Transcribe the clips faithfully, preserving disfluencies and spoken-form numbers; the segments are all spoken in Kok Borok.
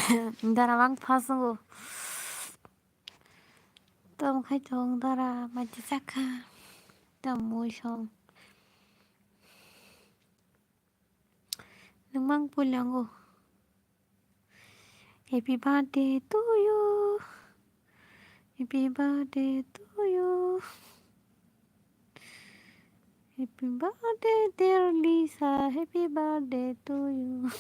Dara mang phasungo. Tamo khai tong dara mati chakha. Tamo mui song. Nwng mang puilango. Happy birthday to you. Happy birthday to you. Happy birthday, dear Lisa. Happy birthday to you.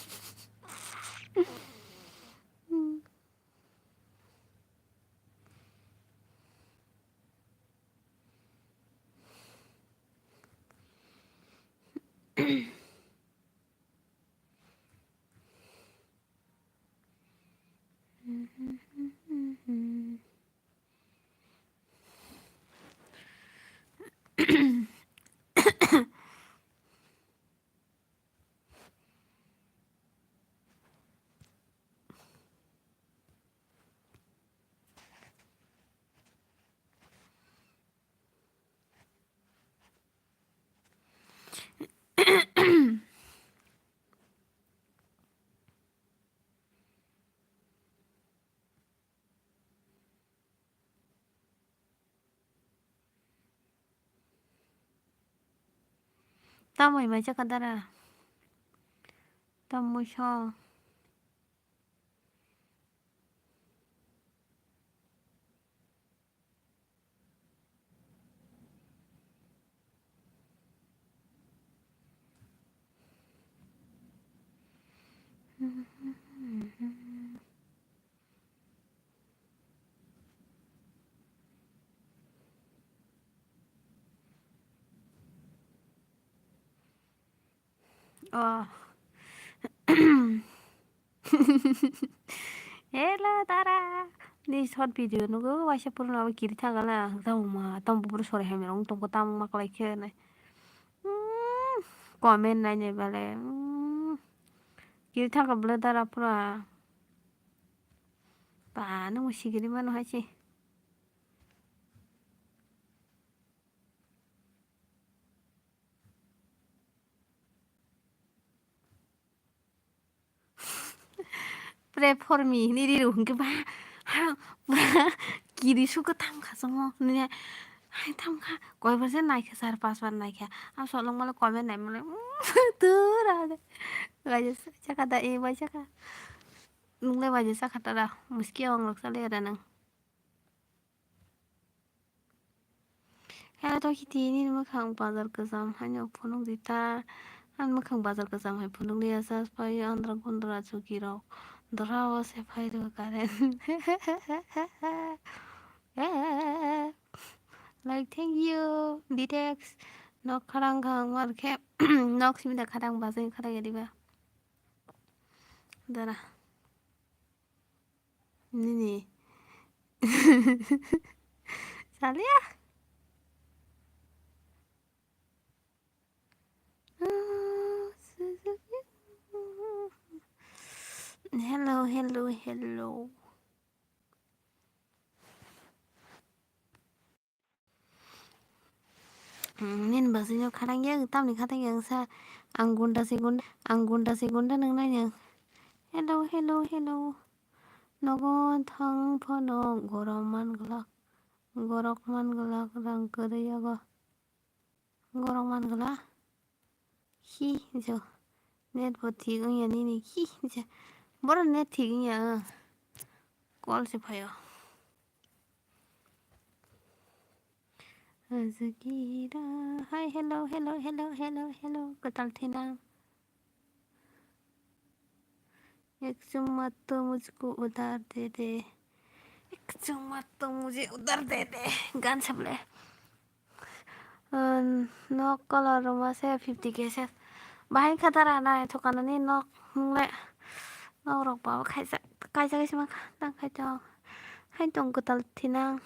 Tamoni bai chakha dara. Tamoni so. Oh. Hello, dara. Ni short video nugo, waisa puruna abo kiri thangala. Tamo ma, tamo bubur sore hamya rong tongko, tamo maklai khe nai. Hmm, comment nai nai bale. Hmm. Kiri thangka bwle dara pura. Ba, nang mo sigiri mano hai se. Pray for me hinwi riro hwnkhe ba, ha, ba, kiri sukha thamkha chwngno hinwi hai thamkha, koibar se naikha, char pas bar naikha, ang solong male comment nai male, tura de, waisa chakha da, e waisa kha, nungle waisa chakha tara, muski ong rok chale ra nang. Heno to kiti nini mwkhang bazar kwcham haino phunuk di ta. Ani mwkhang bazar kwcham hai phunuk liya sa pai andra gundra chuki rok. Dora o se phai rw current. Like, thank you, Ditex. Nok kharang kha ang mar khe. Nok simi da kharang bazai kharang ya diba. Dara. Nini. Salia. Hello, hello, hello. Hmm, nini bazai no khatang ya, tamni khatang ya sa, ang gunda se gunda, ang gunda se gunda nang nai nang. Hello, hello, hello. Nogo thang phano gorom man glak, gorok man glak rang kwrwi yago. Gorom man glak. Hi, jo. Net bo thik wngya nini. Hi, jo. Boro net thik wngya, ah. Call se phaio. Azakira. Hi, hello, hello, hello, hello, hello. Kwtal thinang. Ek chumma to mujhko udhar de de. Ek chumma to mujhe udhar de de. Gan sable. Nok colour rwma se fifty K se. Bahai kha dara nai thokanani nok nungle. Nok rok ba kaijak, kaijak se ma kha tang khai tong. Hai tong kwtal thinang.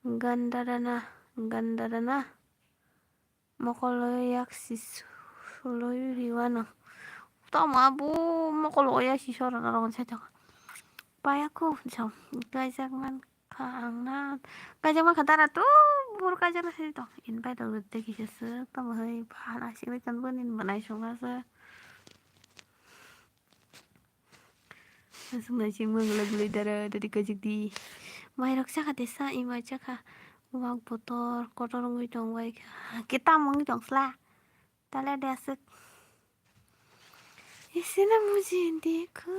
Gandarana, gandarana. Mokol o yak si suloi riwano. Tamo abo mokol o yak si sora na rongo sai tong. Paya ko jom kaijak man kha ang na. Kaijak man kha dara to bor kaijak na sai tong. Invite rok rwde kisa se tamo hai bana singri kan bo nin banai songna se. Aswk nai si mungla gului dara dadi kajik di. Mai rok chakha de sa, i mai chakha. Wak botor kotor wngwi tong bai kha. Kitam wngwi tong sla. Tale de aswk. Isina muji dekho.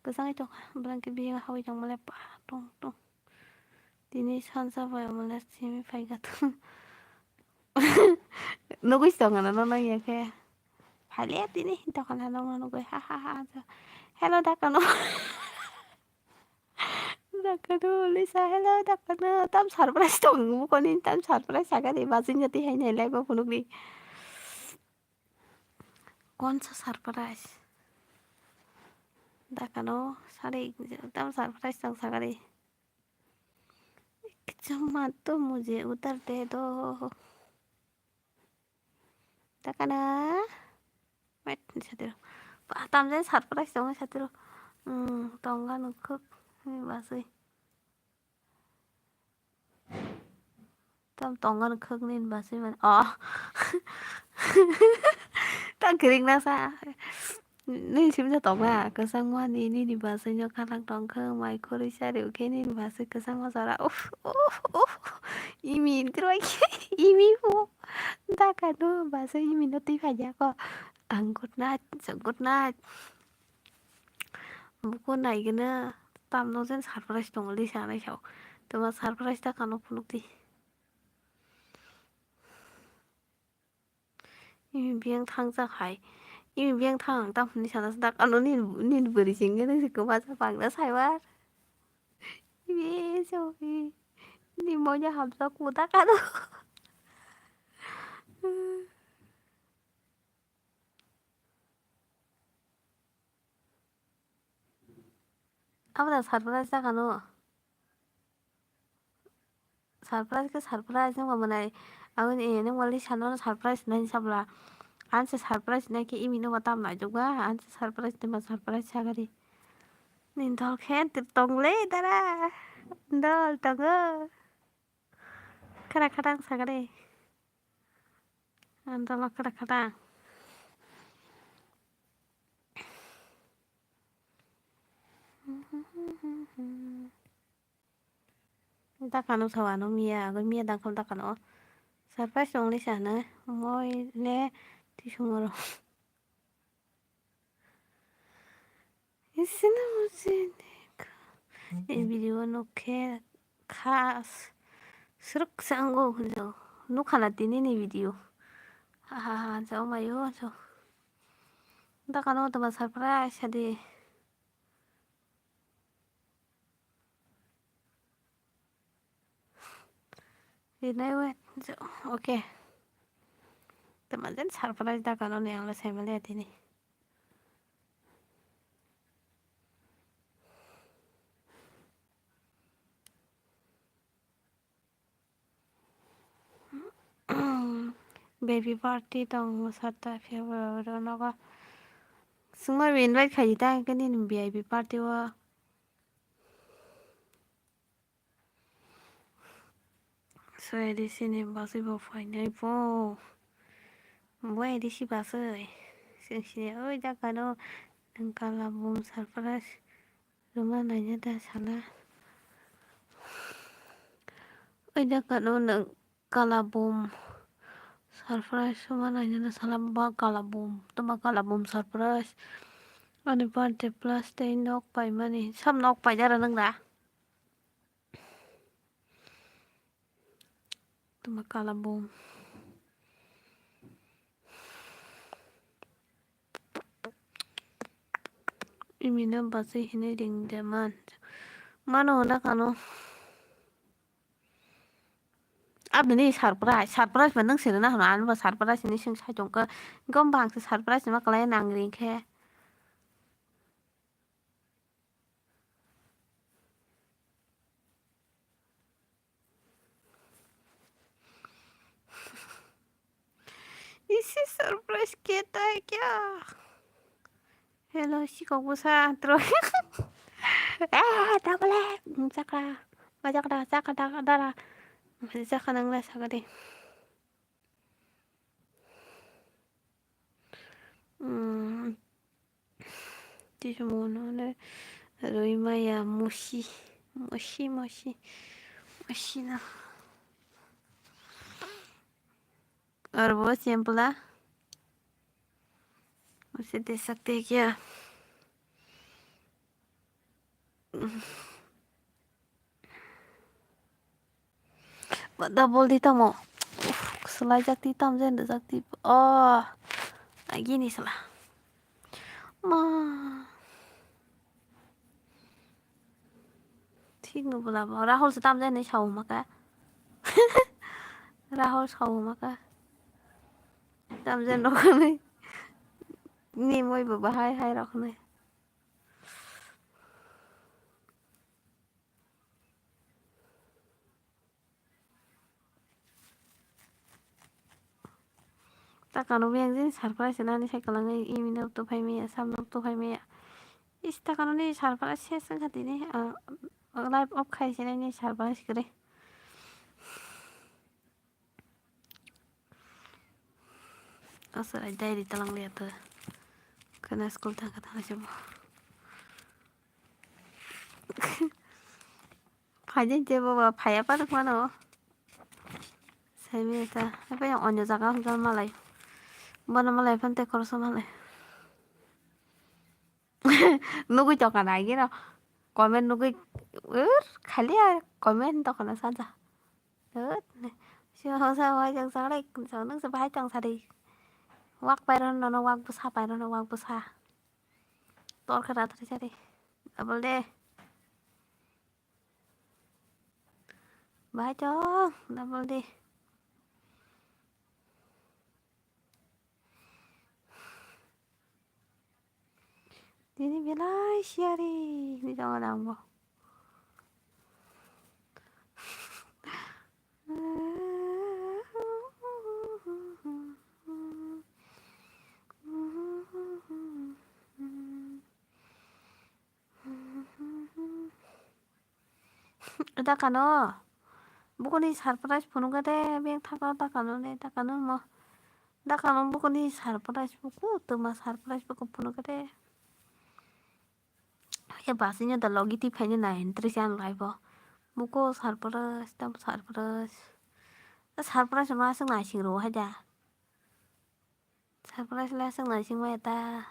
Kwchangwi tong kha. Bwrang khe biya hawi tong male pa tong tong. Tini sansa bai male simi phai kha tong. Nugwi tong ano no nang ya khe. Phale tini dokan ano nugwi ha ha ha. Hello dakano. Dakano Lisa, hello dakano. Tam surprise tong mukoni tam surprise sagari bajin jati hai nai lai ba phunukni. Konsa surprise. Dakano sari tam surprise tong sagari. Kchama to mujhe udhar de do. Dakana. Wait, satiro. Ba, tamjani surprise tongo satiro. Hmm, tonga nukhuk. Ni basui. Tam tonga nukhuk ni basui man. Oh. Tang kering nasa. Nini simi tongna kwchangma ni, nini bwswino khalak tongkha, mai khorwi chari ukhe nini bwswi kwchangma chara. Uff, uff, uff. Imi introi khe, imi bo. Dakano bwswi imino twi phaijako. Ang good night, so good night. Buko naigwna tamno jen surprise tongo Lisa nai sao. Tama surprise dakano phunukdi. Imi biyang thangjak hai. Imi biyang thang ang tamo hinwi sana se dak ano nini, nini bwrwi singkhe nang se kwmajak bangna saibar. Imi sobi. Ni moya hamjak kuda kado. Abo da surprise jakano. Surprise khe surprise nungba mwnai. Aboni, eh, nungba Lisa nono surprise nai sabla. Anse surprise nai khe imi nungba tam naijukba. Anse surprise nungba surprise sagari. Ni dol khe tir tongle dara. Dol tongo. Khara khatang sagari. Ang dol khara khatang. Dakano sao ano miya, agwi miya dangkham dakano. Surprise tonglai sa hwnwi moi le tisung oro. Isina musi dekho. Ei video nukhe khas srwk se wngo hwnjao. Nukha na tini ni video. Ha ha ha, jao mayo jao. Dakano tama surprise sadi. Rinai we, okay. Tama jen surprise dakano ni ang le saimaliya tini. Baby party tong sata February o nogo. Sungma invite khaidi ta khe nini V I P party o. Soyadi sini basi bo phainai bo. Bo edi si basai. Sing sini oi dakano nang kala bum surprise. Rwma naina da sala. Oida kano nang kala bum surprise rwma naina da sala ba kala bum. Tuma kala bum surprise. Ani birthday plus tei nok paimani. Sam nok paidara nang da? Tuma kala bum. Imino basi hinui ring de man. Mano hwnda kano. Abini surprise, surprise ba nang sini na hwnna, ani ba surprise hinui sing sai tongkha. Gom bang se surprise ma kalai nang ring khe. Isi surprise khe tai kya? Hello, sikok bwsa tro. Eh, double. Chakra. Chakra, chakra, dara. Chakra nang lai sakadi. Hmm. Twi se mano le rwi maya musi, musi, musi, musi na. Aro bo chempla. Musi de sakte kya. Double di tamo. Uf, swlai jak di tam jen jak di. Oh, agini sala. Ma. Thik no bula bo. Rahul se tam jen ni sao maka. Rahul sao maka. Tam jen rok ni. Ni moi bo bahai hai rok ni. Ta kano biyang jin surprise nani sai kwlangwi, imi no to phai maya, sam no to phai maya. Is ta kano ni surprise ses wngkha tini, ah, live off khai se nai ni surprise kwrwi. Aswk ai diary talang liya to. Khana school thangkha thangkha se bo. Phaidi je boba phaiya patok mano. Saimanya ta. Hapai onyo jaga hwnka malai. Bono malai phante khoroksa malai. Nugui tongkha na agino. Comment nugui. Ur, khali a comment tongkha na saja. Ur, ne. Sio hosa wai jang sarai. Sio nung se bahai tong sari. Wak pairon nono wak bwsa pairon wak bwsa. Torkha rathri sari. Abol de. Bahai tong, double di. Tini belai siyari, di tong ada angbo. Dakano bukuni surprise phunukha de, beng thaka dakano ne, dakano mo, dakano bukuni surprise buku, twma surprise buku phunukha de. He basino da logi twi phaino nai entry se ang live o. Buku surprise, tamo surprise. Surprise ma aswk naising rwo hai da. Surprise le aswk naising maya ta.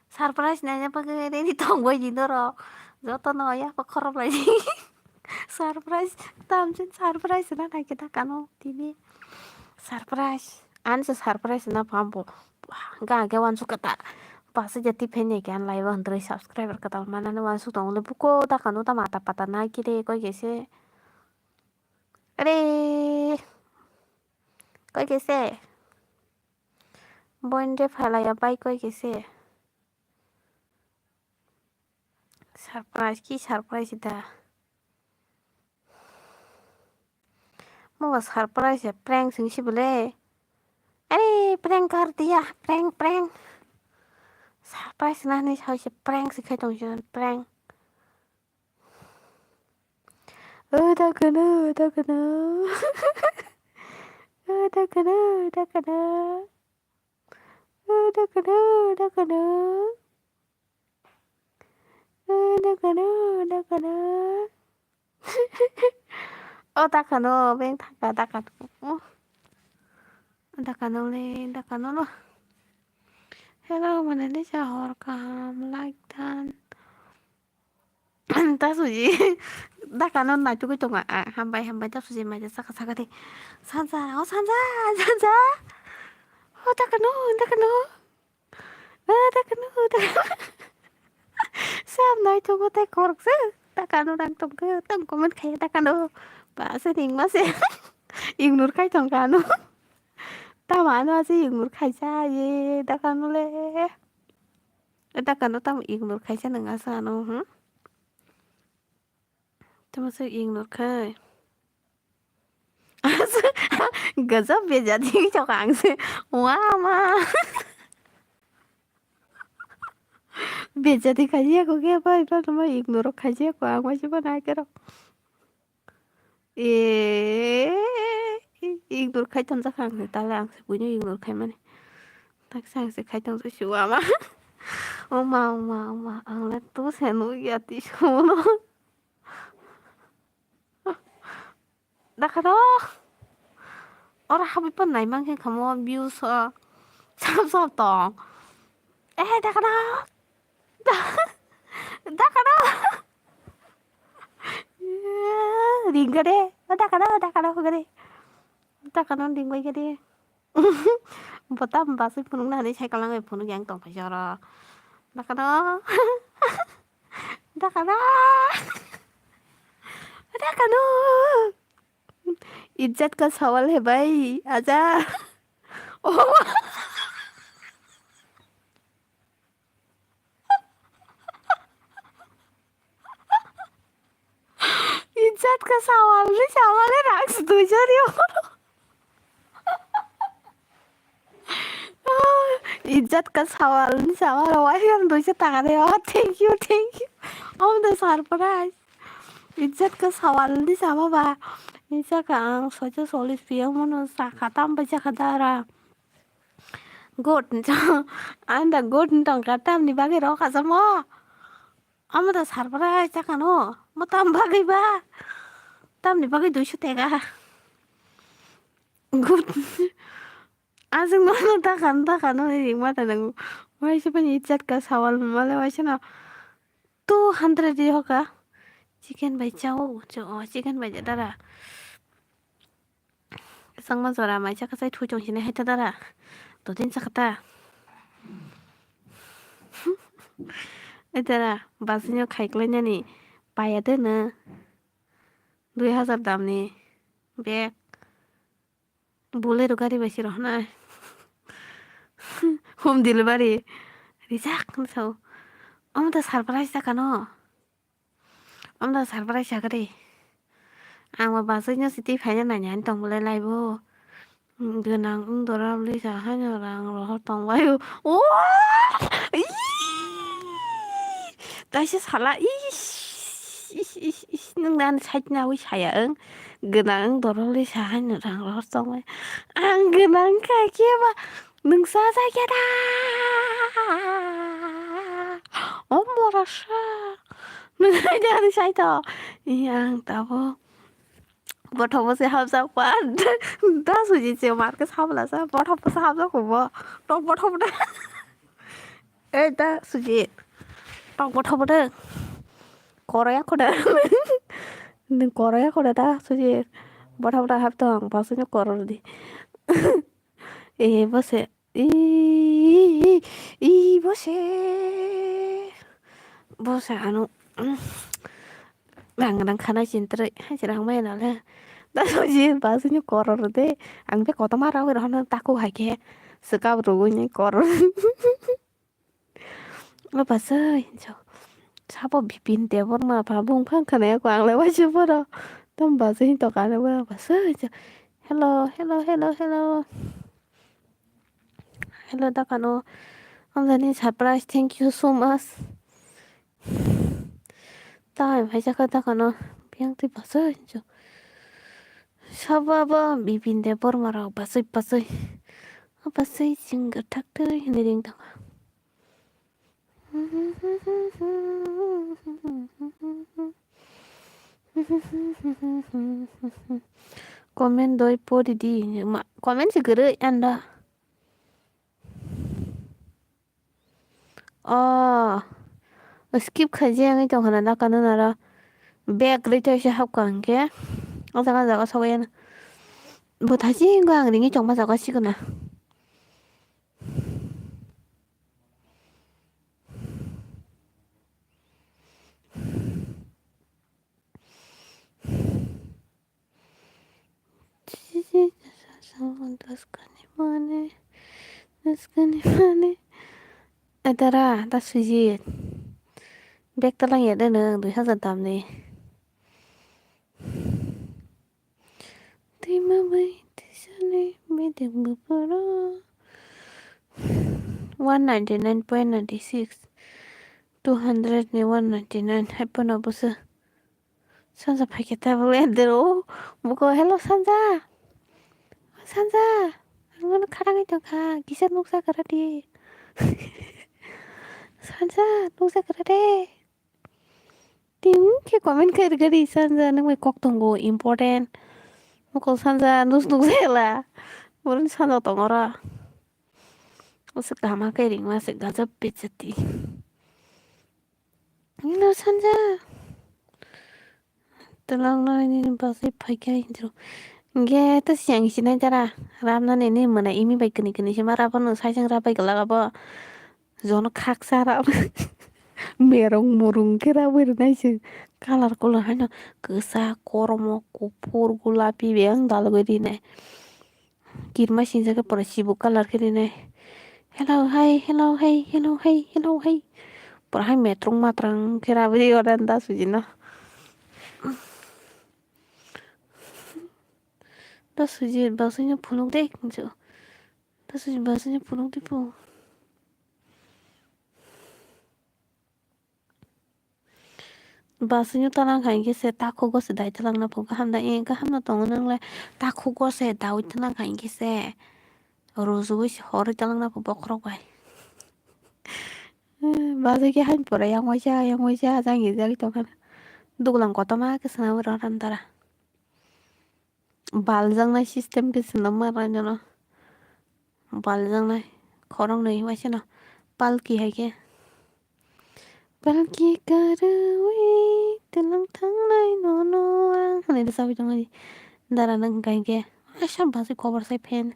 Surprise naina bagwi ready tong bai di norok. Jotono yapha khorop lai di. Surprise, tamjin surprise na nai khe ta kano tini. Surprise. Ani se surprise na phambo. Ga ge wansuk kata. Pasa jati phai nai khe an live o hwntrwi subscriber kata manani wansuk tong le buko ta kano ta mata pata nai khe de koi khe se. Are. Koi khe se. Boin de phalai ya bai koi khe se. Surprise, ki surprise da? Mo ba surprise ya, prank sing si bole. Are, prank kar diya, prank, prank. Surprise na ni sai se prank si khai tong si prank. O da kana, o da kana. O da kana, o da kana. O da kana, o da kana. O da kana, o da kana. O da kano, beng thaka da kano. O da kano le, da kano no. Hello, mane le sa hor kaham, like dan. Ta suji. Dakano naitugwi tongo. Ah, hambai, hambai, ta suji maija saka saka de. Sanja, o Sanja, Sanja. O dakano, dakano. Ah, dakano, dakano. Sam naitungo tai koroksa. Dakano rang tongkhe, tang comment khai dakano. Ba se ring ma se. Ignore khai tongkha ano. Tamo ano ase ignore khaisa ye dakano le. Dakano tamo ignore khaisa nang asa ano, hmm? Tamo se ignore khai. Gajab bejati chok ang se. Wa ma. Bejati khaji ako ke pai pa tamo ignore khaji ako ang ma jiba na kero. Eh, ignore khai tonjak ang se, tale ang se buino ignore khai mani. Taksa ang se khai tongjak si ama. Oma, oma, oma, ang le to se nugya ti sono. Dakaro. Ora habwi pan nai mang khe khamo views o. Sab sab tong. Eh, dakaro. Dakaro. Ringga de. Dakaro, dakaro gare. Dakaro ringbai gare. Bota basi phunuk nani cycle nangwi phunuk yang tong paisa oro. Dakaro. Dakaro. Dakaro. Ijjat ka sawal hai bhai. Aja. Oh. Ijjat ka sawal ni sawal ni rang se duijar yo. Ijjat ka sawal ni sawal wai yang duijar taka de. Oh, thank you, thank you. Om the surprise. Ijjat ka sawal ni sawa ba. Ijjat ka ang soicha solis piyang mono saka tam bai saka dara. Good. Ang da good tongka tamni bagwi rok kasamo. Amo da surprise sakano. Mo tam bagwi ba. Tamni bagwi duiso tega. Good. Aswk no, no, takhan, takhan, no, ring mata nango. Waisa pani ijjat ka sawal male waisa no. Two hundred di hoka. Chicken bai chao, cho, oh, chicken bai dara. Sangma jora mai chaka sai thui chong sini hai ta dara. To din chaka ta. Ai dara, basino khai klai nani. Paya de no. Dui hajar damni. Bag. Bolero gari bai se rohornai. Home delivery. Rijak, hwnwi sao. Omo da surprise sakano. Omo da surprise sakari. Ang ba basai no siti phaina naina ani tong bolai laibo. Gwnang wng dora bwlwi sa haino rang rohor tong bai o. O! Ii! Kaisa sala, ish, ish, ish, ish, nwng da ani side nawi saya wng. Gwnang wng dora bwlwi sa haino rang rohor tong bai. Ang gwnang kha khe ba nwng sa sa khe da. O mora sa. Nwng hai da ani side o. Ii, ang tabuk. Bothop bo se hapjak pa. Da suji se mar khe sabla sa. Bothop bo se hapjak ko bo. Tok bothop da. Ei da suji. Tok bothop da. Koroya khoda. Nwng koroya khoda da suji. Bothop da hap tong. Ba suji koror di. Eh, bo se. Ih, ih, ih, bo se. Bo se ano. Rang rang khana chintrwi. Hai se rang maya nale. Da soji ba sini koror de. Ang be kotoma rawi rohno taku hai khe. Sekap rugui ni koror. O basai, so. Sabo Bipin Debbarma pha bung phang khana ya ko ang le waisa poro. Tom basai to kane ba basai, so. Hello, hello, hello, hello. Hello, dakano. Amjani surprise, thank you so much. Time hai jaka dakano. Biang twi basai, so. Sabo abo Bipin Debbarma rok basai, basai. O basai jing gthak twi hinwi ring tongo. Comment doi pori di. Ma, comment se gurui anda. Oh, skip khai je wngwi tong khana da kanu naro. Back rwi tei se hapkha hwnkhe. O jaga jaga sogwi ano. Bo thachi wngkha ang ringwi tongma jaga sikona. Dos kani mane, dos kani mane. Edara, da sujit. Bag talang ya de nang, dui hajar damni. Twi ma bai twi sani biding bupuro. One ninety nine point ninety six. Two hundred ni one ninety nine hai pono bwswk. Sanja phaikhe tabuk endero. Buko, "Hello Sanja. Sanja. Ang nono kharangwi tongkha. Kisa nuksa kwrwdi. Sanja, nuksa kwrwdi." Ting khe comment khe rwgadi, "Sanja, nwng bai kok tongo important." Buko, "Sanja, nus nuksa ela. Boroni Sanja tongora." Aswk kaham khe ringma se gajab pechati. Ino Sanja. Twlang nai nini bagwi phaikha hindru. Hingkhe ta siyang sinai dara. Ramnani ni mwnai imi bai kini kini sima rap phano saisang rap bai kwlak abo. Jono khaksa rap. Merong murung khe rabwi rwnai se. Colour colour haino kwchak, kormo, kuphur, gulapi beng dalgwi rinai. Kirma singjak khe pura sibuk colour khe rinai. "Hello hai, hello hai, hello hai, hello hai." Pura hai metrong matrang khe rabwi ore da sujino. Da suji basui no phunuk de hinjo. Da suji basui no phunuk de po. Basui no talang kha hingkhe se takhugo se dai talang na pho kaham da, eh, kaham no tongo nang le takhugo se daui talang kha hingkhe se rujui se horui talang na pho bokhorok bai. Eh, basui khe hain pore yang waisa, yang waisa, jang jagwi tongkha. Duglang kotorma khe swnamwi rw dara. Baljaknai system khe swnam ma rainano. Baljaknai khoroknwi waisano palki hai khe. Palki kwrwi twlang thangnai nono ang hinwi rwchapwi tongmani. Dara nwng hwnkha hinkhe asam basui khobor sai phen.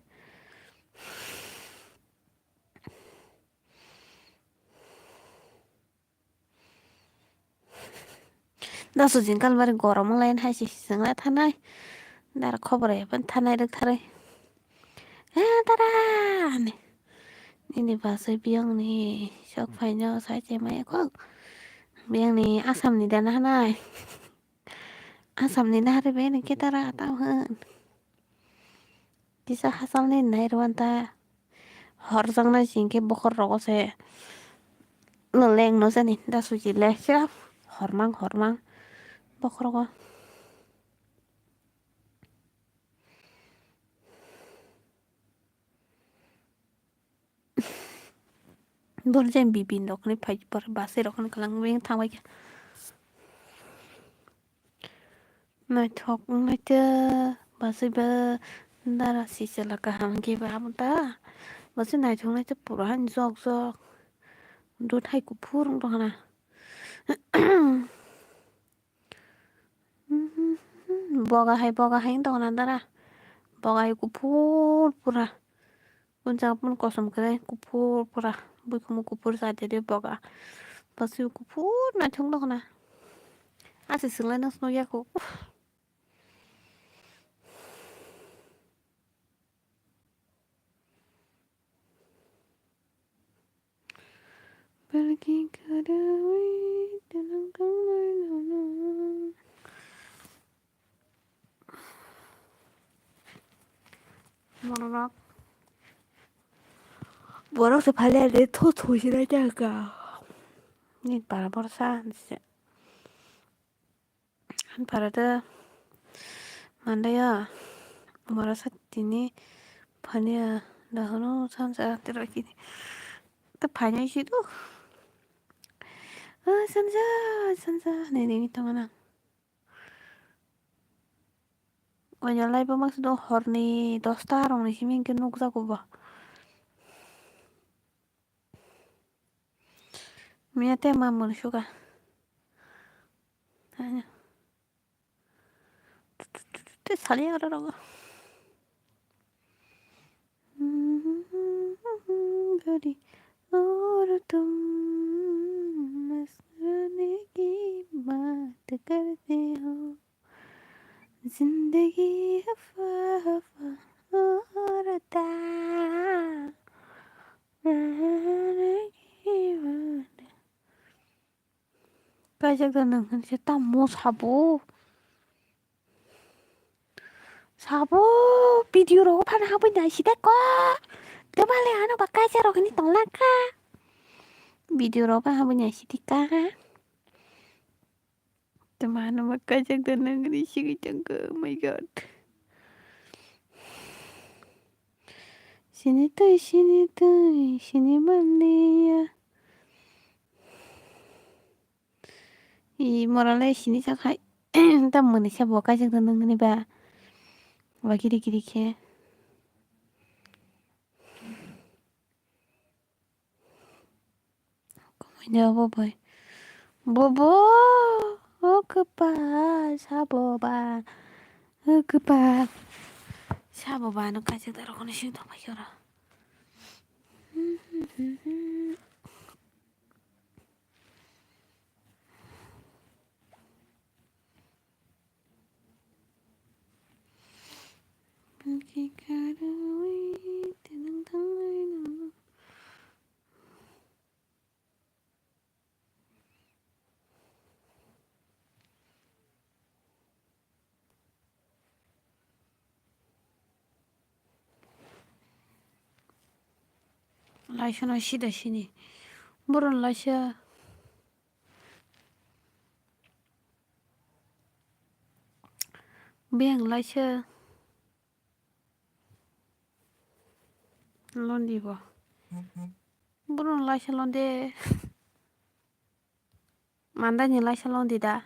Da sujin kalbari gorom wng lai hai se sijeng lai thanai. Dara khobor ya phan thanai rwk tharwi. "Eh, dara," hinwi. "Nini basui biyang ni sok phaino sai se maya kok. Biyang ni Assam ni dana hanai." Assam ni nahari bai ni khe dara tamo hwn. Kisa hachal ni nai rw ta. Horjaknai sing khe bokhor rogo se. Leng no jani da suji le se. Hormang hormang. Bokhor rogo. Bor jen bibin rok ni phai por basai rok ni kalang wng thang bai kha. Naithok wng nai te basai ba dara si chwla kaham khe ba abo da. Basai naithok nai te pura han jok jok. Dut hai kuphur wng tong khana. Boga hai, boga hai wng tong khana dara. Boga hai kuphur pura. O jaga phano kosom kwrwi kuphur pura, buikhumu kuphur cha de de boga. Bwswk kuphur naithok nukna. Aswk swnglaino swngya kho. Belki kwrwi twnang tongnaino. Borok. Borok se phale de thu thu sinai chaka. Ni para borsa se. Para de mandaya. Borok sa tini phania da hono sansa tero kini. Ta phanya si do. Ah, sansa, sansa, ne ne tongana. Oya lai bo mangsa do horni dosta rokni simi hwnkhe nukjago bo. Miya te ma mwnwi suka. Te sali aro rogo. Gari, aur tum masrane ki baat karte ho. Zindagi hafa hafa aur ta. Kaijak da nwng hwn se tamo sabo. Sabo video rogo phano habwi nai si de ko. Tebale ano ba kaisa rok hini tong lang kha. Video rogo phano habwi nai si de ka. Tama no ma kajak da nangri sigi tangka, oh my God. Sini twi, sini twi, sini manliya. I morale sini sakhai. Tam mani sabo kajak da nangri ba. Ba giri giri khe. Kumui de obo bai. Bobo, o kwpal, sabo ba. O kwpal. Sabo ba no kajak da rokoni sing tong bai khe oro. Laisano sida sini. Borok laisa. Biyang laisa. Londi bo. Borok laisa londi. Mandani laisa londi da.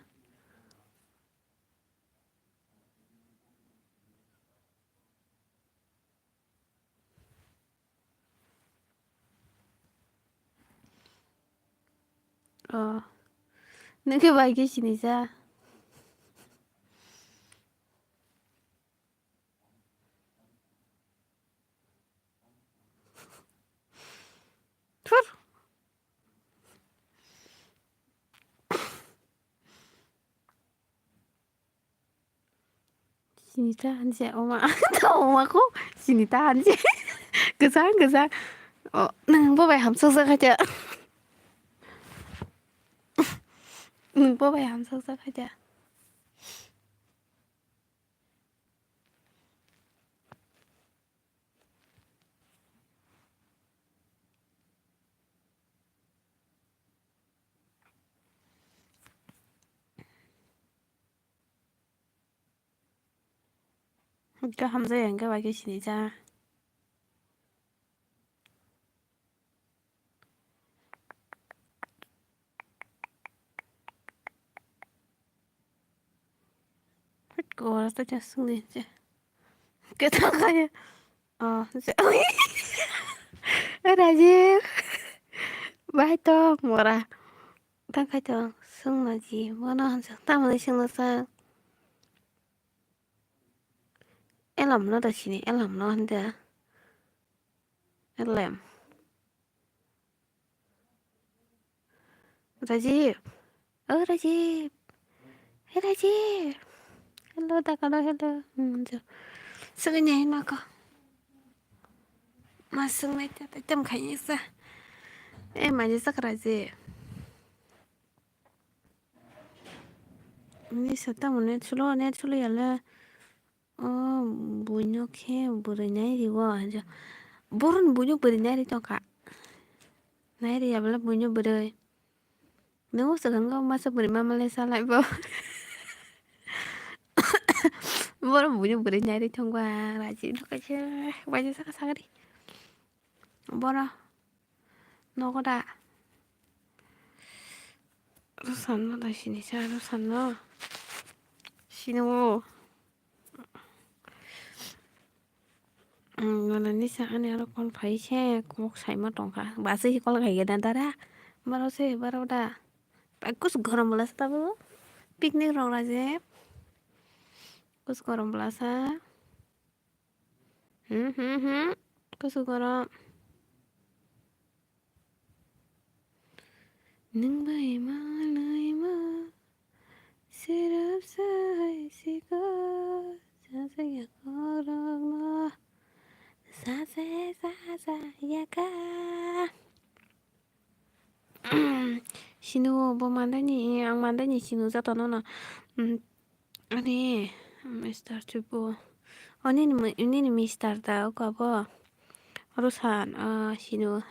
Oh. Nokhe bai khe sinijak. Thur. Sini ta hanse oma. Ta oma ko sini ta hanse. Kwchang kwchang. Oh, nwng bo bai hamsokjak khacha. Nwng bo bai hamsokjak khacha. Hwnkhe hamjai hwnkhe bai khe sinijak. Hwt, kora ta cha sung de cha. Khe ta kaya. Oh, cha. Rajiv. Bai to mora. Ta khai to sung na ji. Bono hansa ta mani sung na sa. Elam no da sini, elam no hande. Elem. Rajiv. Oh, Rajiv. Hey, Rajiv. Hello, dakalo, hello. Hmm, jo. Sugini hai mako. Ma sungnai ta, ta, tam khai sa. Eh, ma je sak Rajiv. Ni sa ta mo net sulo, net sulo yala. O buino khe bwrwi nai rio, hwnjak. Bohrokni buino bwrwi nai ri tongkha. Nai ri ya bwla buino bwrwi. Nungo swkang khe masa bwrwi ma malai salai bo. Bohrok buino bwrwi nai ri tongba, raji no kaisa, waisa saka sakari. Bohrok. Nogo da? Rwsanno da sini sa, rwsanno. Sini o. Nonani sa ani aro call phai se, kok saima tongkha. Basi se call khai gana dara. Baro se, baro da. Kus gorom bwla sa tabuk. Picnic rok raje. Kus gorom bwla sa. Hmm, hmm, hmm. Kusu koro. Nwng bai manwi ma. Sirap sai siko. Sase ya korokno. Sase sasa yaka. Sinu bo mandani, ang mandani sinu jotono no. Mm, ani Mister Chupu. O nini, nini Mister da, o kabo. Rusan, ah, sinu.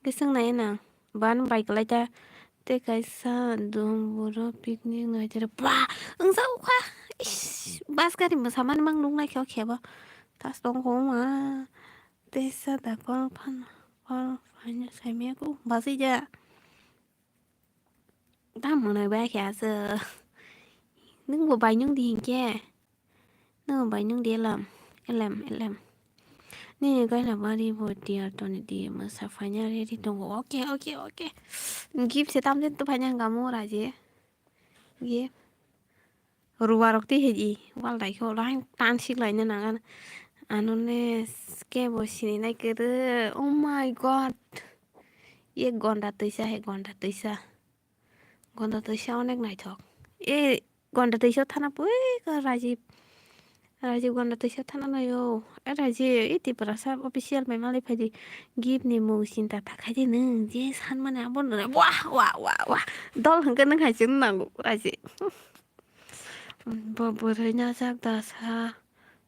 Kising nai nang. Ban bai kalai ta. Tei kaisa dum buro picnic nai tere ba wngsa ukha. Ish, bus gari mwsamani mang nuknai khe o khebo. Tas tong kho ma. Tei sa da call phan, call phan saimaya ko basai ja. Ta mwnai bai khe aswk. Nwng bo bai nwng di hinkhe. Nwng bai nwng di elam, elam, elam. Nini kaila bari bo dear toni di mwsa phaina ready tongo. Okay, okay, okay. Gift se tamjani to phaina hwnkha mo raji. Gift. Ruwa rok twi hai di. Wal dai khe ulo hai tan sik laina nang ano. Ano ne kebo sini nai kwrwi. Oh my God. Ye gonda twisa hai, gonda twisa. Gonda twisa onek naithok. E gonda twisa thana pui ka Rajiv. Rajiv gonda twisa thana naio. E Rajiv, e Tiprasa official bai malai phaidi. Gift ni mung sinta ta khai di nwng. Je san mani abo no. Wah, wah, wah, wah. Dol hwnkhe nwng hai chwng nango, Rajiv. Bo bwrwi najak da sa.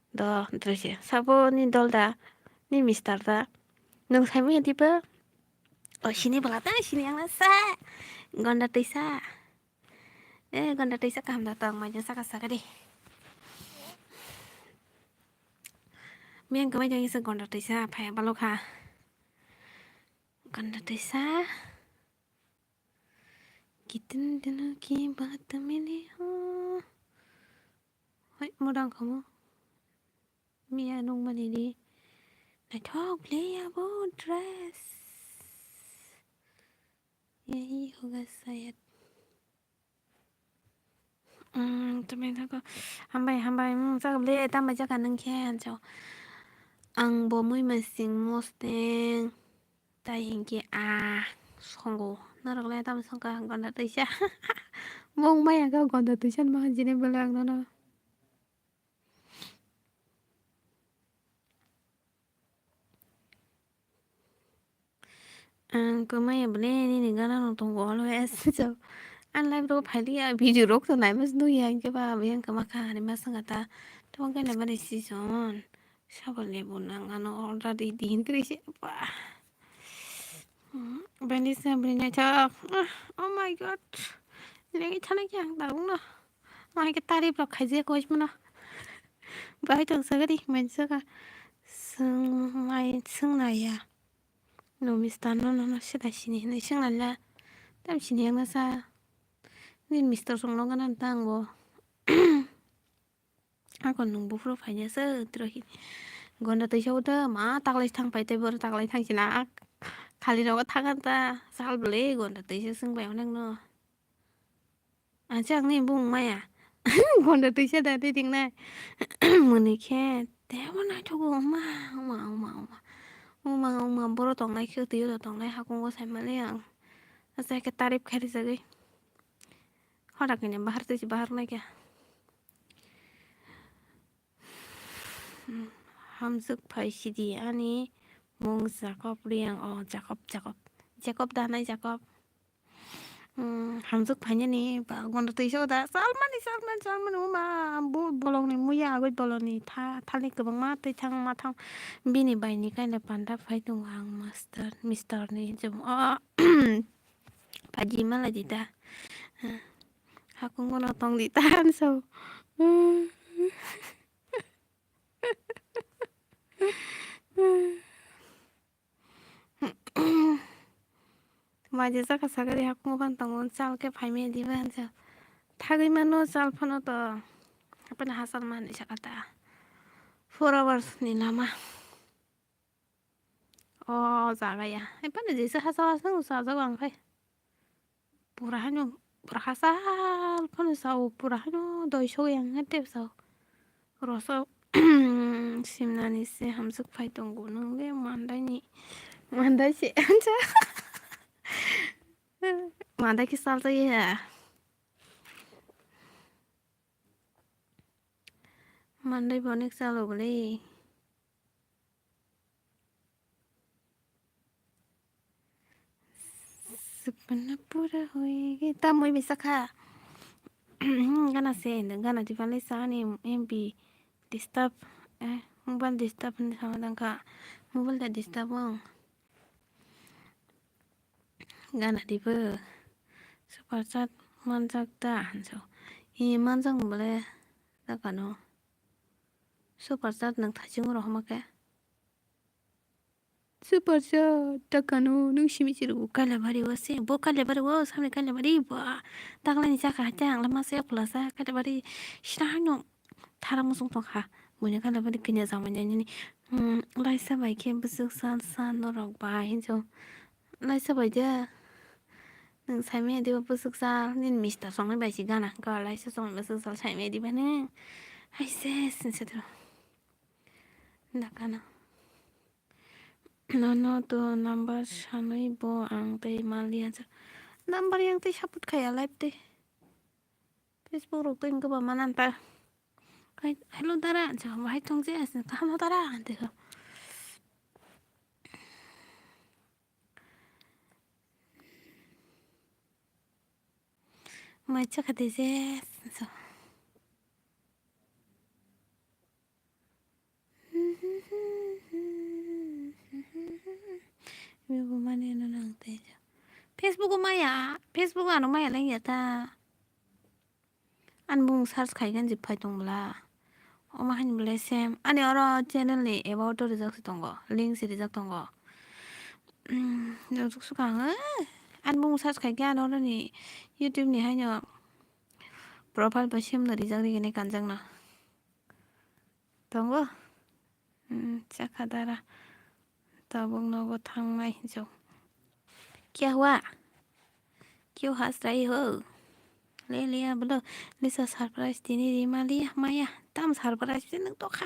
Do, drese. Sabo ni dol da. Ni mister da. Nwng sai manya diba? O sini bwla ta, sini ang sa. Gonda twisa. Eh, gonda twisa kaham da tong, mai saka saka di. Miyang kamai jang isa gonda twisa, phai balok ha. Gonda twisa. Kitin dino ki baat mili ho. Hoi, modang kamo. Miya nung mani di. Naithok le abo dress. Yahi hoga shayad. Mm, tumi thako. Hambai, hambai. Mm, jaga le tama jaga nang khe anjo. Ang bo mui masing mosteng. Tai hinkhe a songo. Norok le tama songka gonda twisa. Mung maya ga gonda twisa ma jine bele ang nono. Ang kwmaya ble nini gana rok tongo always. So, ang live rok phailiya, video rok to naima se nukya, hinkhe ba aboni wngkha ma kha, ani ma swngkha ta, tamo khe naiba ni season, sabo lebu nang ano order di, di hintri se, ba. Hmm, bini se bini naithok. Ah, oh my God. Lengwi thana khe ang tabukno. Ang khe tarif rok khaijak koi phano. Bahai tong sagadi, mansa ka. Swng mai, swng naiya. No mister no, no, no, sida sini hinwi swng laila. Tam sini yang nasa. Ni mister song no gana tang bo. Ako nung buphuru phainasa tro hi. Gonda twisa uda ma taklai thang pai tei boro taklai thang sina. Khali rogo thagan ta sal bwlwi gonda twisa swng bai onek no. Acha ang ni bung maya. Gonda twisa da twi ting nai. Muni khe tebo naithogo uma, uma, uma, uma. Uma, uma, boro tongnai khe twi ro tongnai hakungo sai mali ang. Acha khe tarif khairi jagwi. Hoda kene bahar twi bahar nai khe. Hmm, hamjwk phai sidi ani mung Jacob Reang. Oh, Jacob, Jacob. Jacob da nai Jacob. Hmm, hamjwk phainani ba gonda twisa da. Salmani, salman, salman, uma, bo-, bolongni muya agoi bolongni tha-, thani kwbangma twi thang ma thang. Bini baini kainwi panda phai tongo ang master, mister ni jemo. Oh, phaji malai di da. Hakungo no tong di ta, so. Maje saka saka de hakungo ban tongo, chal khe phaimaya diba, chal. Thagwi mano chal phano to. Apani hasal mani saka ta. Four hours ni lama. O jaga ya. Apani jesa hasal hasal chajago ang khai. Pura hano, pura hasal phano sao, pura hano doi sogwi ang tep sao. Roso simnani se hamjwk phai tongo, nwng le mandaini, mandai se, mandai khe salsa ya. Mandai bo onek salo bole. Supna pura hoyegi. Tamwi bisa kha. Gana se, gana di pale sa ni M B disturb. Eh, mobile disturb ni sama dang kha. Mobile da disturb wng. Gana di bo. Super chat manjak da hinjo. I manjak bole da kano. Super chat nang thaching oro homa khe. Super chat da kano nung simi chiru Kailabari o se. Bo Kailabari o samni Kailabari bo. Taklani chakha hate ang lama se khulasa Kailabari sina hano. Thara musung tongkha. Buini kala bani kanya jamani nini. Hmm, laisa bai khe bwswk san san norok bai hinjo. Laisa bai de. Nwng saimaya diba bwswk sal nini mista songnai bai si gana. Ga laisa songnai bwswk sal saimaya diba ne. Hai se sinse dro. Dakana. Nono to number sanwi bo ang tei mali hinjo. Number yang tei support khaya live tei. Facebook rok tei wngkhe ba manan ta. Hai, hello dara, hinwi bahai tong je, kaham no dara, hinwi. Mai chakha de je, so. Bebo mani no nang tei. Facebook o maya, Facebook o ano maya lang ya ta. Ani bumung search khai gan je phai tong bwla. Omo haini bwlai sem. Ani oro channel ni about o rijak se tongo, link se rijak tongo. Hmm, rijak suka ang, eh. Ani bumung search khai khe ano oro ni YouTube ni haino profile bo sem no rijak ri gini kanjak no. Tongo? Hmm, chakha dara. Tabuk nogo thangnai hinjo. Kya hua? Kyo has rahi ho? Le liya bolo. Lisa surprise tini rima liya maya. Tam surprise se nwng tokha.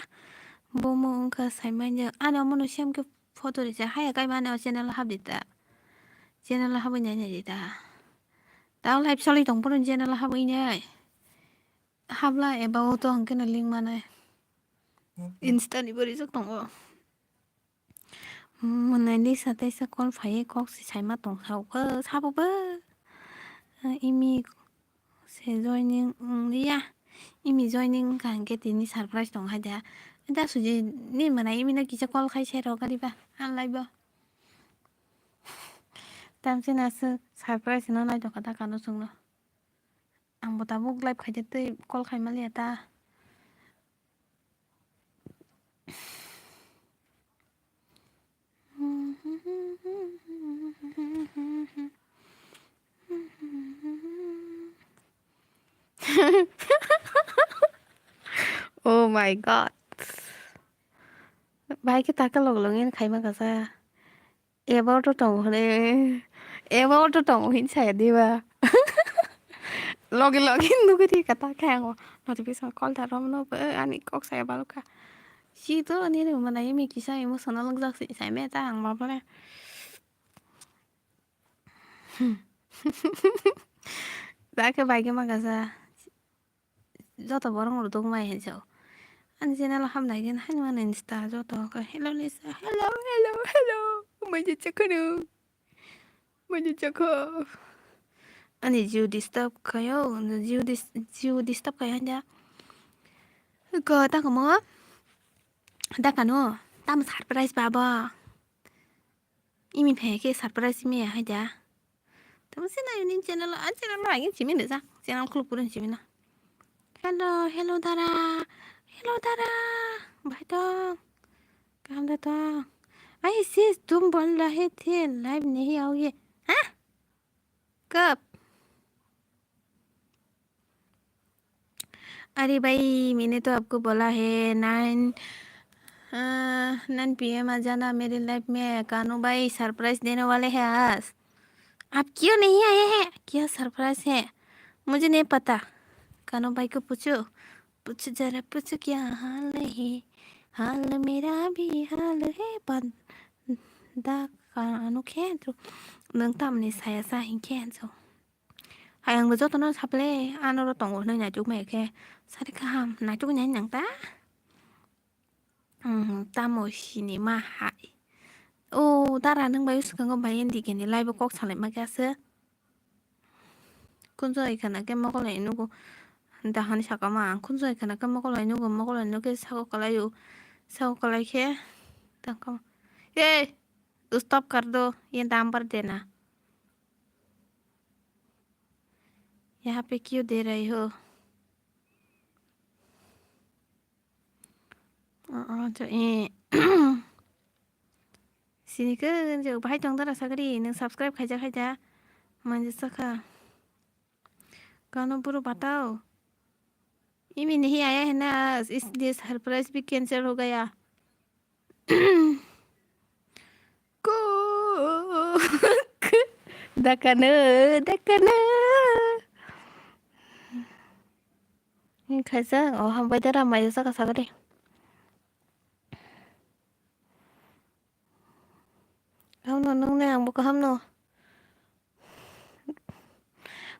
Bomo wngkha saimanya. Ani omono sem khe photo risa. Haya kai mani o channel hap dita. Channel hap nai nai dita. Tao live soli tong pono channel hap nai. Habla eba o to hwnkhe no link manai. Insta ni bo rijak tongo. Mwnai ni sa teisa call phaiwi kok se saima tong sao khe sabo bo. Imi se joining wng liya. Imi joining wngkha hwnkhe tini surprise tong hai da. Da suji ni mwnai imi no kisa call khai se rw gari ba. Ang lai bo. Tamchina se surprise no nai tongkha da kano chwngno. Ang bo tabuk live khaide tei call khai maliya ta. Oh my God. Bai khe taka log log in khaima kasa. Eba auto tongo hwnwi, eba auto tongo hwnwi saya diba? Logi logi nugwi rika ta khe ang notification call ta romno bo ani kok saya balukha. Si to ani rw mana imi kisa emotional wngjak si sai me ta ang ma bole. Ta khe bai khe ma kasa. Joto borok rok duk mai hinjo. Ani channel o hap nai gini hani mano insta joto khe hello Lisa, hello, hello, hello. Manja chakha no. Manja chakha. Ani jiu disturb khayo, jiu dis-, jiu disturb khayo hanja. Ko ta kamo. Da kano. Tam surprise babo. Imi phai khe surprise imi ya hai da. Tamo se nayo ni channel, a channel ma agin chimi de ja. Channel khuluk purun chimi na. Hello, hello dara. Hello dara. Bhai tong. Kaham da tong. Ai sis, tum bol rahe the, live nahi aoge. Ha? Kab? अरे भाई, मैंने तो आपको बोला है, नाइन, अ, nine PM आ जाना मेरे लाइफ में, कानू भाई सरप्राइज देने वाले हैं आज। आप क्यों नहीं आए हैं? क्या सरप्राइज है? मुझे नहीं पता। कानू भाई को पूछो, पूछो जरा पूछो क्या हाल है, हाल मेरा भी हाल है। Panda kanu khe, nwng tamni saya sa hinkhe, so. Hai, ang bo jotono saple, ano ro tongo hwnwi naituk maya khe, sari kaham, naituk nai nang ta? Hmm, tamo sini ma hai. O, dara nwng bai swkango bai indi khe ni live o kok salai ma khe aswk. Kunjo ikhana khe mokol hai nugo, dahani saka ma ang kunjo ikhana khe mokol hai nugo, mokol hai nukhe sako kwlai o, sako kwlai khe tangkha. Hey! Stop kar do, ye number dena. Yaha pe kyu de rahi ho? Oh, oh, jo, eh. Sini ke, jo, bahai tong dara sagri, nang subscribe khaija khaija, manja saka. Kano buru batao. Imi nahi aya hai na, isliye surprise bhi cancel ho gaya. Ko, dakana, dakana. Khaisa, oh, hambai dara, manja saka sagri. Hamno nung ne ang bo kaham no.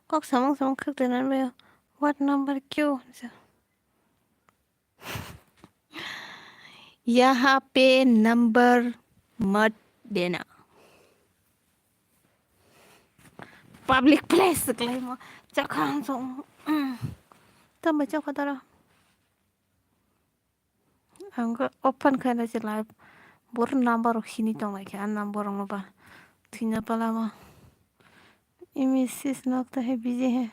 Kok samung samung khak twi nan bayo. What number kyo? Yaha pe number mat dena. Public place klai mo. Chakha ang song. Tamba chakha dara. Ang khe open khaina se live. Bor number rok sini tong lai khe, a number rok no ba. Thwina pala mo. Imi sis nok ta hai busy hai.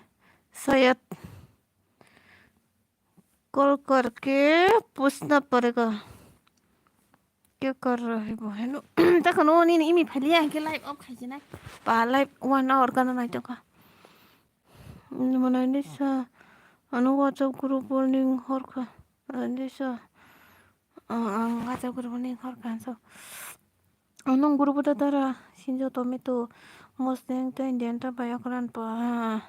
Sayad. Call karke puchna padega. Kya kar raha hai wo? Hello. Ta khano nini imi phaliya hingke live off khai jinai. Pa live one hour kana nai tongkha. Manai ni sa. Ano WhatsApp group o ning horkha. Ani sa. Ang WhatsApp group o ning horkha so. Ano group o ta tara sinjo tomato mosneng tei Indian ta bai okran pa.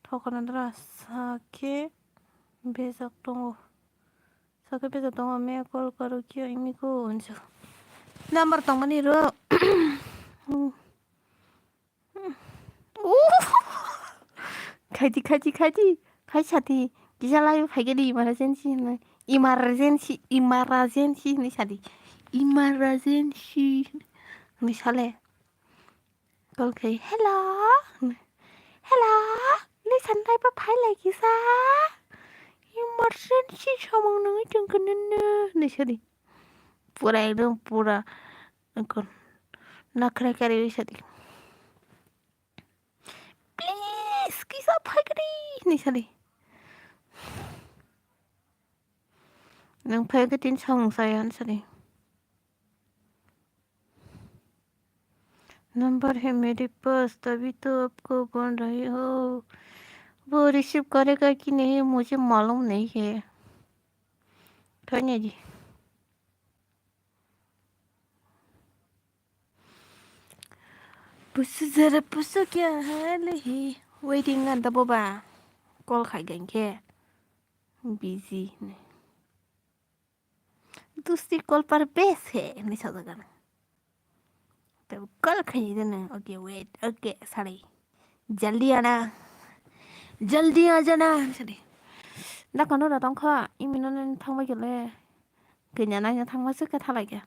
Thokana dara sakhe bejak tongo. Sakhe bejak tongo, me call karo kya imi ko unjo. Number tongmani ro. Khaidi, khaidi, khaidi. Khai sadi. Kisa lai phaigadi emergency hinwi. Emergency, emergency hinwi sadi. Emergency hinwi sale. Call khai, "Hello." Hinwi, "Hello." Nai sanai ba phai lai kisa. Emergency samung nangwi tongkha nini. Hinwi sadi. Pura ekdom pura. Nakra kari sadi. "Please, kisa phaikadi," hinwi sadi. Nang phaikhe tin samung saya hinwi sadi. "Number है मेरे पास, तभी तो आपको बोल रही हूँ। वो रिसीव करेगा कि नहीं, मुझे मालूम नहीं है।" Thanya ji. Pusu jara pusu kya hal hai? Waiting anta boba. Call khai gain khe. Busy ne. Dusti call par bes hai, ni sa jaga na. Te call khai de na. Okay, wait. Okay, sorry. Jaldi ana. Jaldi aa jana. Sorry. Da kano da tong kha. Imi no thang bai kele. Kanya na thang ma se ka thalai kya.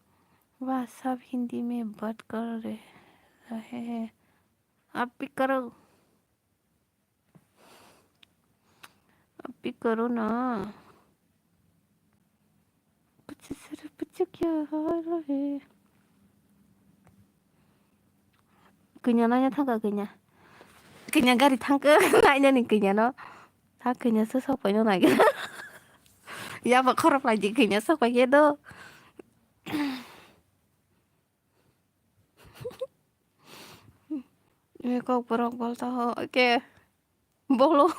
Wah, sab Hindi mein baat kar rahe hai. Aap bhi karo. Aap bhi karo na. Puchu suru puchu kya ho raha hai? Kanya na thang ka kanya. Kanya gari thang ka. Nai na ni kanya no. Ta kanya se sok pai no nai. Ya ba khorok lai di kanya sok pai ke do. Kokborok bolta ho, okay. Bolo.